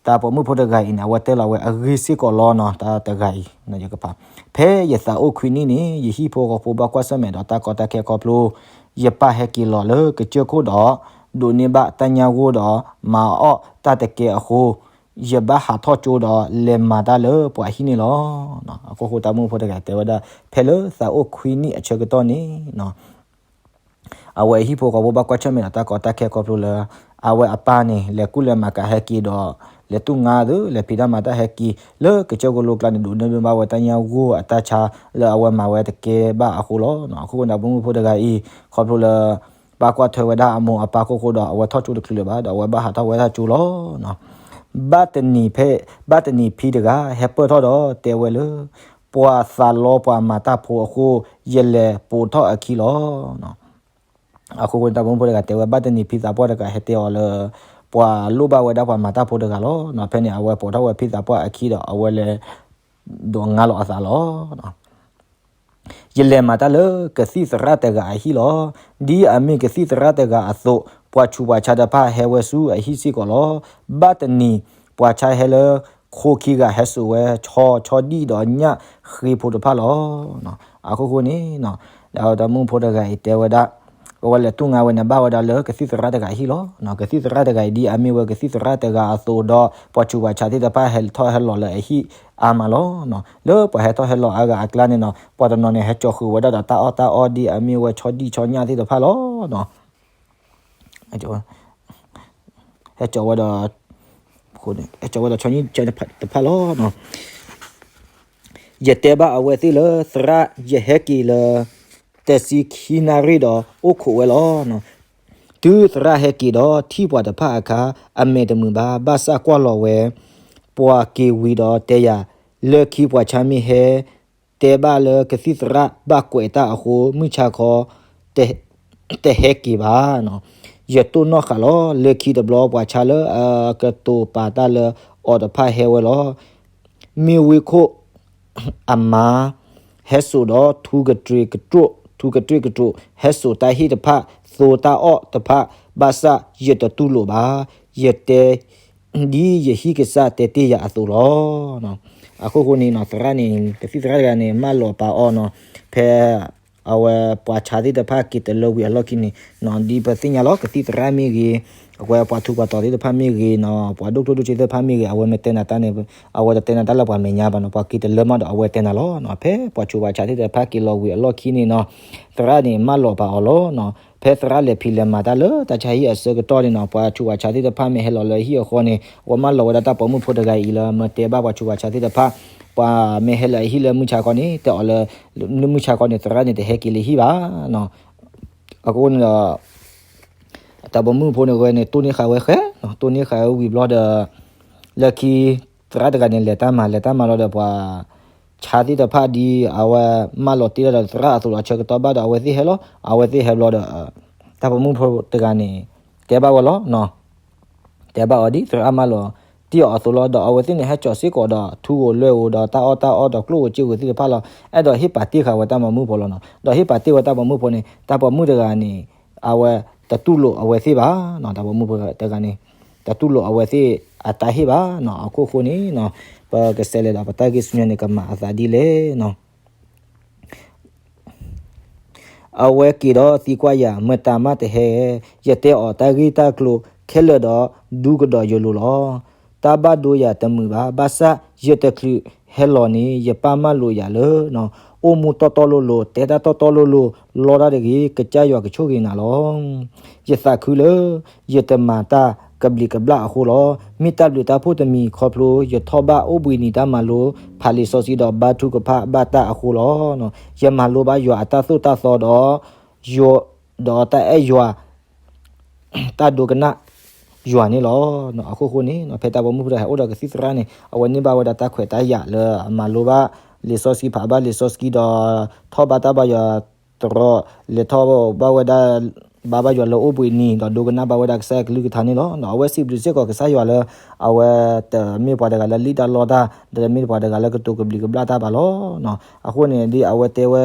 တၢ်ပိာ်မုၣ်ဖိတဂၤအံၤန့ၣ် အဝဲတဲလီၤဝဲအဂ့ၢ်စ့ၢ်ကီးလီၤနီၤ, တၢ်တဂၤအံၤ ယကဖး, ဖဲယသးအိၣ်ခွံနံၣ်န့ၣ် ယဟံၣ်ဖိဃီဖိဘၣ်ကွၢ်ဆၢၣ်မဲာ်ဒီးတၢ်ကီတၢ်ခဲခီဖျိ ယပၢ်ဟဲက့ၤလီၤလၢကစၢၢ်ခိၣ်ဒီး ဒိးန့ၢ်ဘၣ်တၢ်ညၣ်ဂိၢ်ဒီး မၤအီၣ်တၢ်တကဲအဃိ, ယဘၣ်ဟးထီၣ်ကၠိဒီးလဲၤမၤတၢ်လၢပှၤဟံၣ်န့ၣ်လီၤ. အဃိဃိတၢ်ပိာ်မုၣ်ဖိတဂၤတဲဝဲဒၣ် ဖဲလၢသးအိၣ်ခွံနံၣ်အဆၢကတီၢ်န့ၣ် အဝဲအဟံၣ်ဖိဃီဖိဘၣ်ကွၢ်ဆၢၣ်မဲာ်ဒီးတၢ်ကီတၢ်ခဲခီဖျိလၢ အဝဲအပၢ်န့ၣ် လဲၤကူၣ်လဲၤမၤကဟဲက့ၤဒီး လဲၤတူၢ်ငါသ့ လဲၤဖံးတၢ်မၤတၢ်ဟဲက့ၤ လၢကစၢၢ်ခိၣ်လိၤကျါန့ၣ် ဒိးန့ၢ်ဘၣ်ဝဲတၢ်ညၣ်ဂိၢ်အတၢ်ဆါလၢအဝဲမၤဝဲတကဲဘၣ်အဃိလီၤ. အဃိဃိန့ၣ် ပိာ်မုၣ်ဖိတဂၤအံၤ ခီဖျိလၢ ပၢ်ကွၢ်ထွဲဝဲဒၣ်အမိၢ်အပၢ်ခိၣ်ဃိဒီး အဝဲထီၣ်ကၠိတချုးလၢၤဘၣ် ဒီးအဝဲဘၣ်ဟးထီၣ်ဝဲဒၣ်ကၠိလီၤ. ဘၣ်တနံၤဖဲ ဘၣ်တနံၤဖံတဂၤ ဟဲပၢၢ်ထီၣ်ဒီးတဲဝဲလၢ ပှၤသးလီပှၤမၤတၢ်ဖိအဃိ ယလဲၤပိာ်ထီၣ်အခံလီၤ. အဃိဃိန့ၣ် တၢ်ပိာ်မုၣ်ဖိတဂၤတဲဝဲ ဘၣ်တနံၤဖံသးပှၢ်တဂၤဟဲတဲအီၤလၢ ပှၤလိၣ်ဘၣ်ဝဲဒၣ်ပှၤမၤတၢ်ဖိတဂၤလီၤ. ဖဲန့ၣ် အဝဲပိာ်ထီၣ်ဝဲဖံသးပှၢ်အခံဒီး အဝဲလဲၤ ဒိးငါလီၤအသးလီၤ. ယလဲၤမၤတၢ်လၢကသံၣ်သရၣ်တဂၤအဟံၣ်လီၤ. ဒ်အမ့ၢ်ကသံၣ်သရၣ်တဂၤအသိး ပှၤဆူးပှၤဆါတဖၣ်ဟဲဝဲဆူအဟံၣ်စ့ၢ်ကီးလီၤ. ဘၣ်တနံၤ ပှၤဆါဟဲလၢ ခိခံဂၤဟဲစိာ်ဝဲဆီ ဆီဒံၣ်ဒီးညၣ်ဃ့ဖိတဖၣ်လီၤ. အဃိဃိန့ၣ် တၢ်မုၣ်ဖိတဂၤအံၤတဲဝဲဒၣ် အဝဲလဲၤတူၢ်ငါဝဲန့ၣ် ဘၣ်ဝဲဒၣ်လၢကသံၣ်သရၣ်တဂၤအဟံၣ်လီၤ. ကသံၣ်သရၣ်တဂၤအံၤ ဒ်အမ့ၢ်ဝဲကသံၣ်သရၣ်တဂၤအသိးဒီး ပှၤဆူးပှၤဆါသ့ၣ်တဖၣ်ဟဲထီၣ်ဟဲလီၤလၢအဟံၣ်အါမးလီၤ. လၢပှၤဟဲထီၣ်ဟဲလီၤအါဂၤအကျါန့ၣ်နီၤ ပှၤတနီၤန့ၣ် ဟဲကၠီၤဃုာ်ဝဲဒၣ်ဒီးတၢ်အီၣ်တၢ်အီ ဒ်အမ့ၢ်ဝဲဆီဒံၣ်ဆီညၣ်သ့ၣ်တဖၣ်လီၤ. ဟဲကၠီၤဝဲဒီး ဟဲကၠီၤဝဲဒီးဆီညၣ်တဖၣ်လီၤ. ယတဲဘၣ်အဝဲသ့ၣ်လၢ သရၣ် ယဟဲက့ၤလၢ တဆံခံနၣ်ရံၣ်ဒီး အိၣ်ခိးဝဲလီၤ. တုၤသရၣ်ဟဲက့ၤဒီးထံၣ်ပှၤတဖၣ်အခါ အမဲာ်တမုာ်ဘၣ် ဘၣ်ဆၣ်ကွၢ်လီၤဝဲ ပှၤက့ၤဝံၤဒီးတဲယၤ လၢခံပှၤဆါမ့ၢ်ဟဲ တဲဘၣ်လၢကသံၣ်သရၣ်ဘၣ်ကွဲးတၢ်အဃိ မုၢ်ဆါခီ တဟဲက့ၤဘၣ်. ယတိၢ်နီၣ်ဃာ်လီၤ လၢခံတဘျီ ပှၤဆါလၢအကတိၤပာ်တၢ်လၢအီၤတဖၣ်ဟဲဝဲလီၤ. မ့ၢ်ဝ့ၢ်ခိၣ် အမါ ဟဲစိာ်ဒီးထူကတြ့ၣ်ကတြိၣ် ထူကတြ့ၣ်ကတြိၣ် ဟဲစိာ်တၢ်ဟ့ၣ်တဖၣ် သိတၢ်အီၣ်တဖၣ် ဘၣ်ဆၣ်ယတတူၢ်လိာ်ဘၣ်. ယတဲ ဒ်ယဟံၣ်ကစၢ်တဲတ့ၢ်ယၤအသိးလီၤ. အဃိဃိန့ၣ်နီၤ သရၣ်န့ၣ် ကသံၣ်သရၣ်တဂၤန့ၣ် မၢလီၤပာ်အီၤနီၤ ဖဲ အဝဲပှၤဆါသ့ၣ်တဖၣ်က့ၤတလၢဝံၤအလီၢ်ခံန့ၣ်နီၤ ဒ်ပသ့ၣ်ညါလီၤ ကသံၣ်သရၣ်မ့ၢ်ဂ့ၤ အဝဲပှၤထူးပှၤတီၤသ့ၣ်တဖၣ်မ့ၢ်ဂ့ၤနီၤ ပှၤဒိၣ်ကျိၣ်ဒိၣ်စ့သ့ၣ်တဖၣ်မ့ၢ်ဂ့ၤ အဝဲမ့ၢ်တဲနၤတၢ်န့ၣ် အဝဲတတဲနၤတၢ်လၢပှၤမဲာ်ညါဘၣ်နီၤ ပှၤက့ၤတလၢမးဒီးအဝဲတဲနၤလီၤ. ဖဲပှၤဆူးပှၤဆါသ့ၣ်တဖၣ်က့ၤလီၤဝံၤအလီၢ်ခံန့ၣ်နီၤ သရၣ်န့ၣ် မၢလီၤပာ်အီၤလီၤနီၤ. ဖဲသရၣ်လဲၤဖံးလဲၤမၤတၢ်လၢတၢ်ဆါဟံၣ်အဆၢကတီၢ်န့ၣ်နီၤ ပှၤဆူးပှၤဆါသ့ၣ်တဖၣ်မ့ၢ်ဟဲလီၤလၢအဟံၣ်အဃီန့ၣ် အဝဲမၢလီၤဝဲဒၣ်တၢ်ပိာ်မုၣ်ဖိတဂၤအံၤလၢမၢတဲဘၣ်ပှၤဆူးပှၤဆါသ့ၣ်တဖၣ် ပှၤမ့ၢ်ဟဲလၢအဟံၣ်လၢမုၢ်ဆါခီန့ၣ် တဲအီၤလၢ မုၢ်ဆါခီန့ၣ် သရၣ်န့ၣ်တဟဲက့ၤလၢဟံၣ်ဘၣ်နီၤ အဃိန့ၣ်ဒီး တၢ်ပိာ်မုၣ်ဖိန့ၣ်ဝဲန့ၣ် တိၢ်န့ၢ်ဃာ်ဝဲဃဲနီၤ တိၢ်န့ၢ်ဃာ်ဝဲဝံၤဘျီဒီး လၢခံ သရၣ်တဂၤန့ၣ် လဲၤတၢ်မၤ လဲၤတၢ်မၤလီၤဒီးပှၤ ဆါသ့ၣ်တဖၣ်ဒ်အဝဲမၢလီၤတ့ၢ်လီၤဒီးသရၣ်အသိးဒီးဆၢကတီၢ်ဘၣ်ဒီးအဝဲသ့ၣ်ဟဲလီၤ အဝဲသ့ၣ်ဟဲဘျီဒီး တၢ်ပိာ်မုၣ်ဖိတဂၤန့ၣ် တဲဘၣ်ဝဲလီၤနီၤ တဲဘၣ်အီၤဒ်သရၣ်မၢလီၤတ့ၢ်အီၤအသိးလီၤ ဒီးအဝဲသ့ၣ်န့ၣ် ဟဲကၠီၤစ့ၢ်ကီးဒီးထူဧိၤလွဲၢ်ဧိၤ ဒီးတၢ်အီၣ်တၢ်အီဒီးကျိၣ်ဧိၤစ့ဧိၤသ့ၣ်တဖၣ်လီၤ အဲၣ်ဒိးဟ့ၣ်ပာ်တ့ၢ်ဃာ်ဝဲတၢ်ပိာ်မုၣ်ဖိလီၤနီၤ ဒီးဟ့ၣ်ပာ်တ့ၢ်ဝဲတၢ်ပိာ်မုၣ်ဖိန့ၣ် တၢ်ပိာ်မုၣ်တဂၤန့ၣ် အဝဲတတူၢ်လိာ်အဝဲသ့ၣ်ဘၣ်နီၤ တၢ်ပိာ်မုၣ်ဖိတဂၤန့ၣ် တတူၢ်လိာ်အဝဲသ့ၣ်အတၢ်ဟ့ၣ်ဘၣ်နီၤ အခိၣ်ဃိန့ၣ်နီၤ ပကစးလဲၤဒီးပတၢ်ဂ့ၢ်ဆူညါန့ၣ် ကမၤအသးဒ်လဲၣ်နီၤ အဝဲက့ၤဒီးသံကွၢ်ယၤ မတၤမးတဟဲ, ယတဲအီၤတၢ်ဂ့ၢ်တၢ်ကျိၤခဲလၢာ်ဒီး ဒူကဒီးယလိၤလီၤ. တၢ်ဘၣ်ဒိယၤတမုာ်ဘၣ်, ဘၣ်ဆၣ်ယတချုးဟဲလီၤန့ၣ် ယပၢ်မၢလိာ်ယၤလၢ အိၣ်မူတီတီလိၤလိၤ, တဲတၢ်တီတီလိၤလိၤ, လီတၢ်တဂ့ၤ, ကစၢ်ယွၤကဆိၣ်ဂ့ၤနၤလီၤ. ယသးခုလၢ ယတမၤတၢ်ကဘျံးကဘျၣ်အဃိလီၤ. မ့ၢ်တၢ်ဘျုးတၢ်ဖှိၣ်တမံၤခီဖျိ ယထီၣ်ဘၣ်အိၣ်ဘှံးနံၤတၢ်မၤလိ ဖးလံာ်စီဆှံဒီးဘါထုကဖၣ်ဘၣ်တၢ်အဃိလီၤ. ယမၤလိဘၣ်ယွၤအတၢ်သိၣ်တၢ်သီဒီး ယိၤ ဒီးတၢ်အဲၣ်ယွၤ တၢ်ဒိကနၣ်ယွၤန့ၣ်လီၤ. အခိၣ်ဃိန့ၣ် ဖဲတၢ်ပိာ်မုၣ်ဖိတဂၤဟဲအိၣ်ဒီးကသံၣ်သရၣ်န့ၣ် အဝဲန့ၢ်ဘၣ်ဝဲဒၣ်တၢ်ခွဲးတၢ်ယာ်လၢအမၤလိဘၣ်လံာ်စီဆှံ ဖးဘၣ်လံာ်စီဆှံဒီး ထီၣ်ဘၣ်တၢ်ဘါယွၤတရီ လဲၤထီၣ်ဘၣ်ဝဲဒၣ် ဘါဘၣ်ယွၤလၢအိၣ်ဘှံးနံၤ ဒီးဒိကနၣ်ဘၣ်ဝဲဒၣ်ကစၢ်ယွၤကလုၢ်ကထါန့ၣ်လီၤ. အဝဲစံးဘျုးစ့ၢ်ကီးကစၢ်ယွၤလၢ အဝဲတမ့ၢ်ပှၤတဂၤလၢလံၣ်တၢ်လီတၢ်, ဒီးတမ့ၢ်ပှၤတဂၤလၢကတိၤကဘျံးကဘျၣ်တၢ်ဘၣ်လီၤ. အဃိန့ၣ် ဒ်အဝဲတဲဝဲ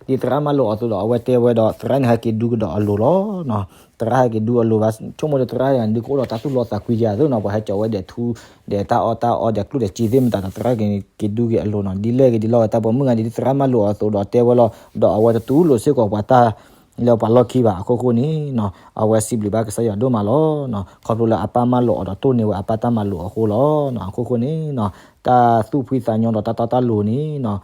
ဒ်သရၣ်မၢလိာ်အီၤအသိးဒီး အဝဲတဲဝဲဒီး သရၣ်န့ၣ်ဟဲက့ၤဒူကဒီးအလိၤလီၤ. သရၣ်ဟဲက့ၤဒူအလိၤဘၣ်, ဆိကမိၣ်ဒီးသရၣ်န့ၣ် ဒုးကအိၣ်ဒီးတၢ်သူၣ်လီသးကွံယၤသ့နီၤ, ပှၤဟဲကၠီၤဝဲဒီးထူ ဒီးတၢ်အီၣ်တၢ်အီဒီးကျိၣ်ဒီးစ့သ့ၣ်မတၤဒီး သရၣ်က့ၤဒူက့ၤအလိၤနီၤ, ဒ်လဲၣ်ဂ့ၤဒ်လဲၣ်ဂ့ၤ တၢ်ပိာ်မုၣ်ဂၤဒ် ဒ်သရၣ်မၢလိာ်အီၤအသိးဒီးတဲဝဲလီၤ, ဒီးအဝဲတတူၢ်လိာ်စ့ၢ်ကီးပှၤတၢ် လၢပှၤလီၢ်ခံဘၣ်. အခိၣ်ဃိန့ၣ် အဝဲစံးဘျုးဘၣ်ကစၢ်ယွၤဒိၣ်မးလီၤ. ခီဖျိလၢအပၢ်မၢလိာ်အီၤဒီးတိၢ်န့ၢ်ဝဲအပၢ်တၢ်မၤလိာ်အဃိလီၤ. အခိၣ်ဃိန့ၣ် တၢ်သူၣ်ဖှံသးညီဒီးတၢ်တီတၢ်လိၤန့ၣ်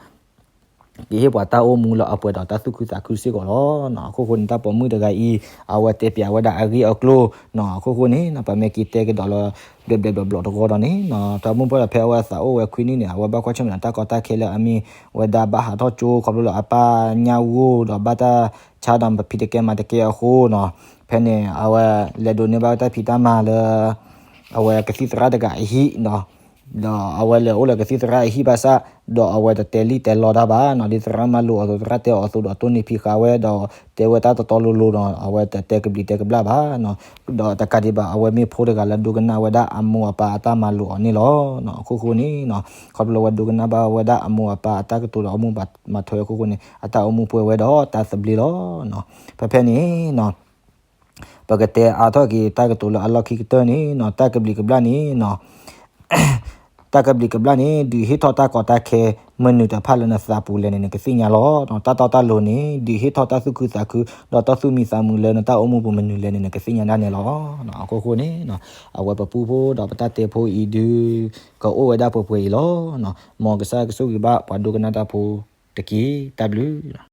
ကဟ့ၣ်ပှၤတၢ်အိၣ်မူလၢအပှဲၤဒီးတၢ်သူၣ်ခုသးခုစ့ၢ်ကီးလီၤ. အခိၣ်ဃိန့ၣ် တၢ်ပိာ်မုၣ်တဂၤအံၤ အဝဲတဲပျးဝဲဒၣ်အဂ့ၢ်အကျိၤနီၤ. အခိၣ်ဃိန့ၣ် ပမ့ၢ်က့ၤတဲကဒီးလၢ ဘျဲးဘျဲးဘျီဘျီတဂီၢ်ဒီးန့ၣ် တၢ်မုၣ်ဖိဒီးဖဲအဝဲအသးအိၣ်ဝဲခွံနံၣ်န့ၣ် အဝဲဘၣ်ကွၢ်ဆၢၣ်မဲာ်တၢ်ကီတၢ်ခဲလၢအမ့ၢ်ဝဲဒၣ်ဘၣ်ဟးထီၣ်ကၠိ ခီဖျိလၢအပၢ်ညၣ်ဂိၢ်ဒီးဘၣ်တၢ်ဆါဒီးပဖံးတကဲမၤတကဲအဃိနီၤ. ဖဲန့ၣ် အဝဲလဲၤဒိးန့ၢ်ဘၣ်ဝဲတၢ်ဖံးတၢ်မၤလၢ အဝဲကသံၣ်သရၣ်တဂၤအဟံၣ်နီၤ. ဒီးအဝဲလဲၤအိၣ်လၢကသံၣ်သရၣ်အဟံၣ်ဘၣ်ဆၣ် ဒီးအဝဲတတဲလံၣ်တဲလီတၢ်ဘၣ်နီၤ. ဒ်သရၣ်မၢလိာ်အသိး သရၣ်တဲအီၤအသိးဒီးတိၢ်န့ၢ်ဖံးဃာ်ဝဲဒီး တဲဝဲတၢ်တီတီလိၤလိၤနီၤ. အဝဲတတဲကဘျံးတဲကဘျၣ်ဘၣ်နီၤ. ဒီးတကးဒံးဘၣ် အဝဲမ့ၢ်ဖိတဂၤလၢဒိကနၣ်ဝဲဒၣ်အမိၢ်အပၢ်အတၢ်မၤလိာ်အီၤန့ၣ်လီၤ. အခိၣ်ဃိန့ၣ် ခီဖျိလၢအဝဲဒိကနၣ်ဘၣ်ဝဲဒၣ်အမိၢ်အပၢ်အတၢ်ကတိၤဒီးအမိၢ်မၤထွဲအခိၣ်ဃိန့ၣ် အတၢ်အိၣ်မူပှဲၤဝဲဒီးတၢ်သဘျ့လီၤ. ဖဲဖဲန့ၣ် ပကတဲအါထီၣ်က့ၤတၢ်ကတိၤလၢအလီၢ်ခံကတၢၢ်န့ၣ်နီၤ, တၢ်ကဘျံးကဘျၣ်န့ၣ်နီၤ, တၢ်ကဘျံးကဘျၣ်န့ၣ် ဒုးဟ့ၣ်ထီၣ်တၢ်ကီတၢ်ခဲ မနုၤတဖၣ်လၢနသးပူၤလဲၣ်န့ၣ် နကသ့ၣ်ညါလီၤ. တၢ်တီတၢ်လိၤန့ၣ် ဒုးဟ့ၣ်ထီၣ်တၢ်သူၣ်ခုသးခု ဒီးတၢ်သူၣ်မံသးမုာ်လၢနတၢ်အိၣ်မူပူၤမနုၤလဲၣ်န့ၣ် နကသ့ၣ်ညါဒၣ်န့ၣ်လီၤ. အခိၣ်ဃိန့ၣ် အဝဲပပူဖိဒီးပတၢ်တဲဖိအံၤဒုး ကအိၣ်ဝဲဒၣ်ပှဲၤပှဲၤအံၤလီၤ. မ်ကစၢ်ယွၤကဆိၣ်ဂ့ၤဘၣ်ပှၤဒိကနၣ်တၢ်ဖိတက့ၢ်. တၢ်ဘျုး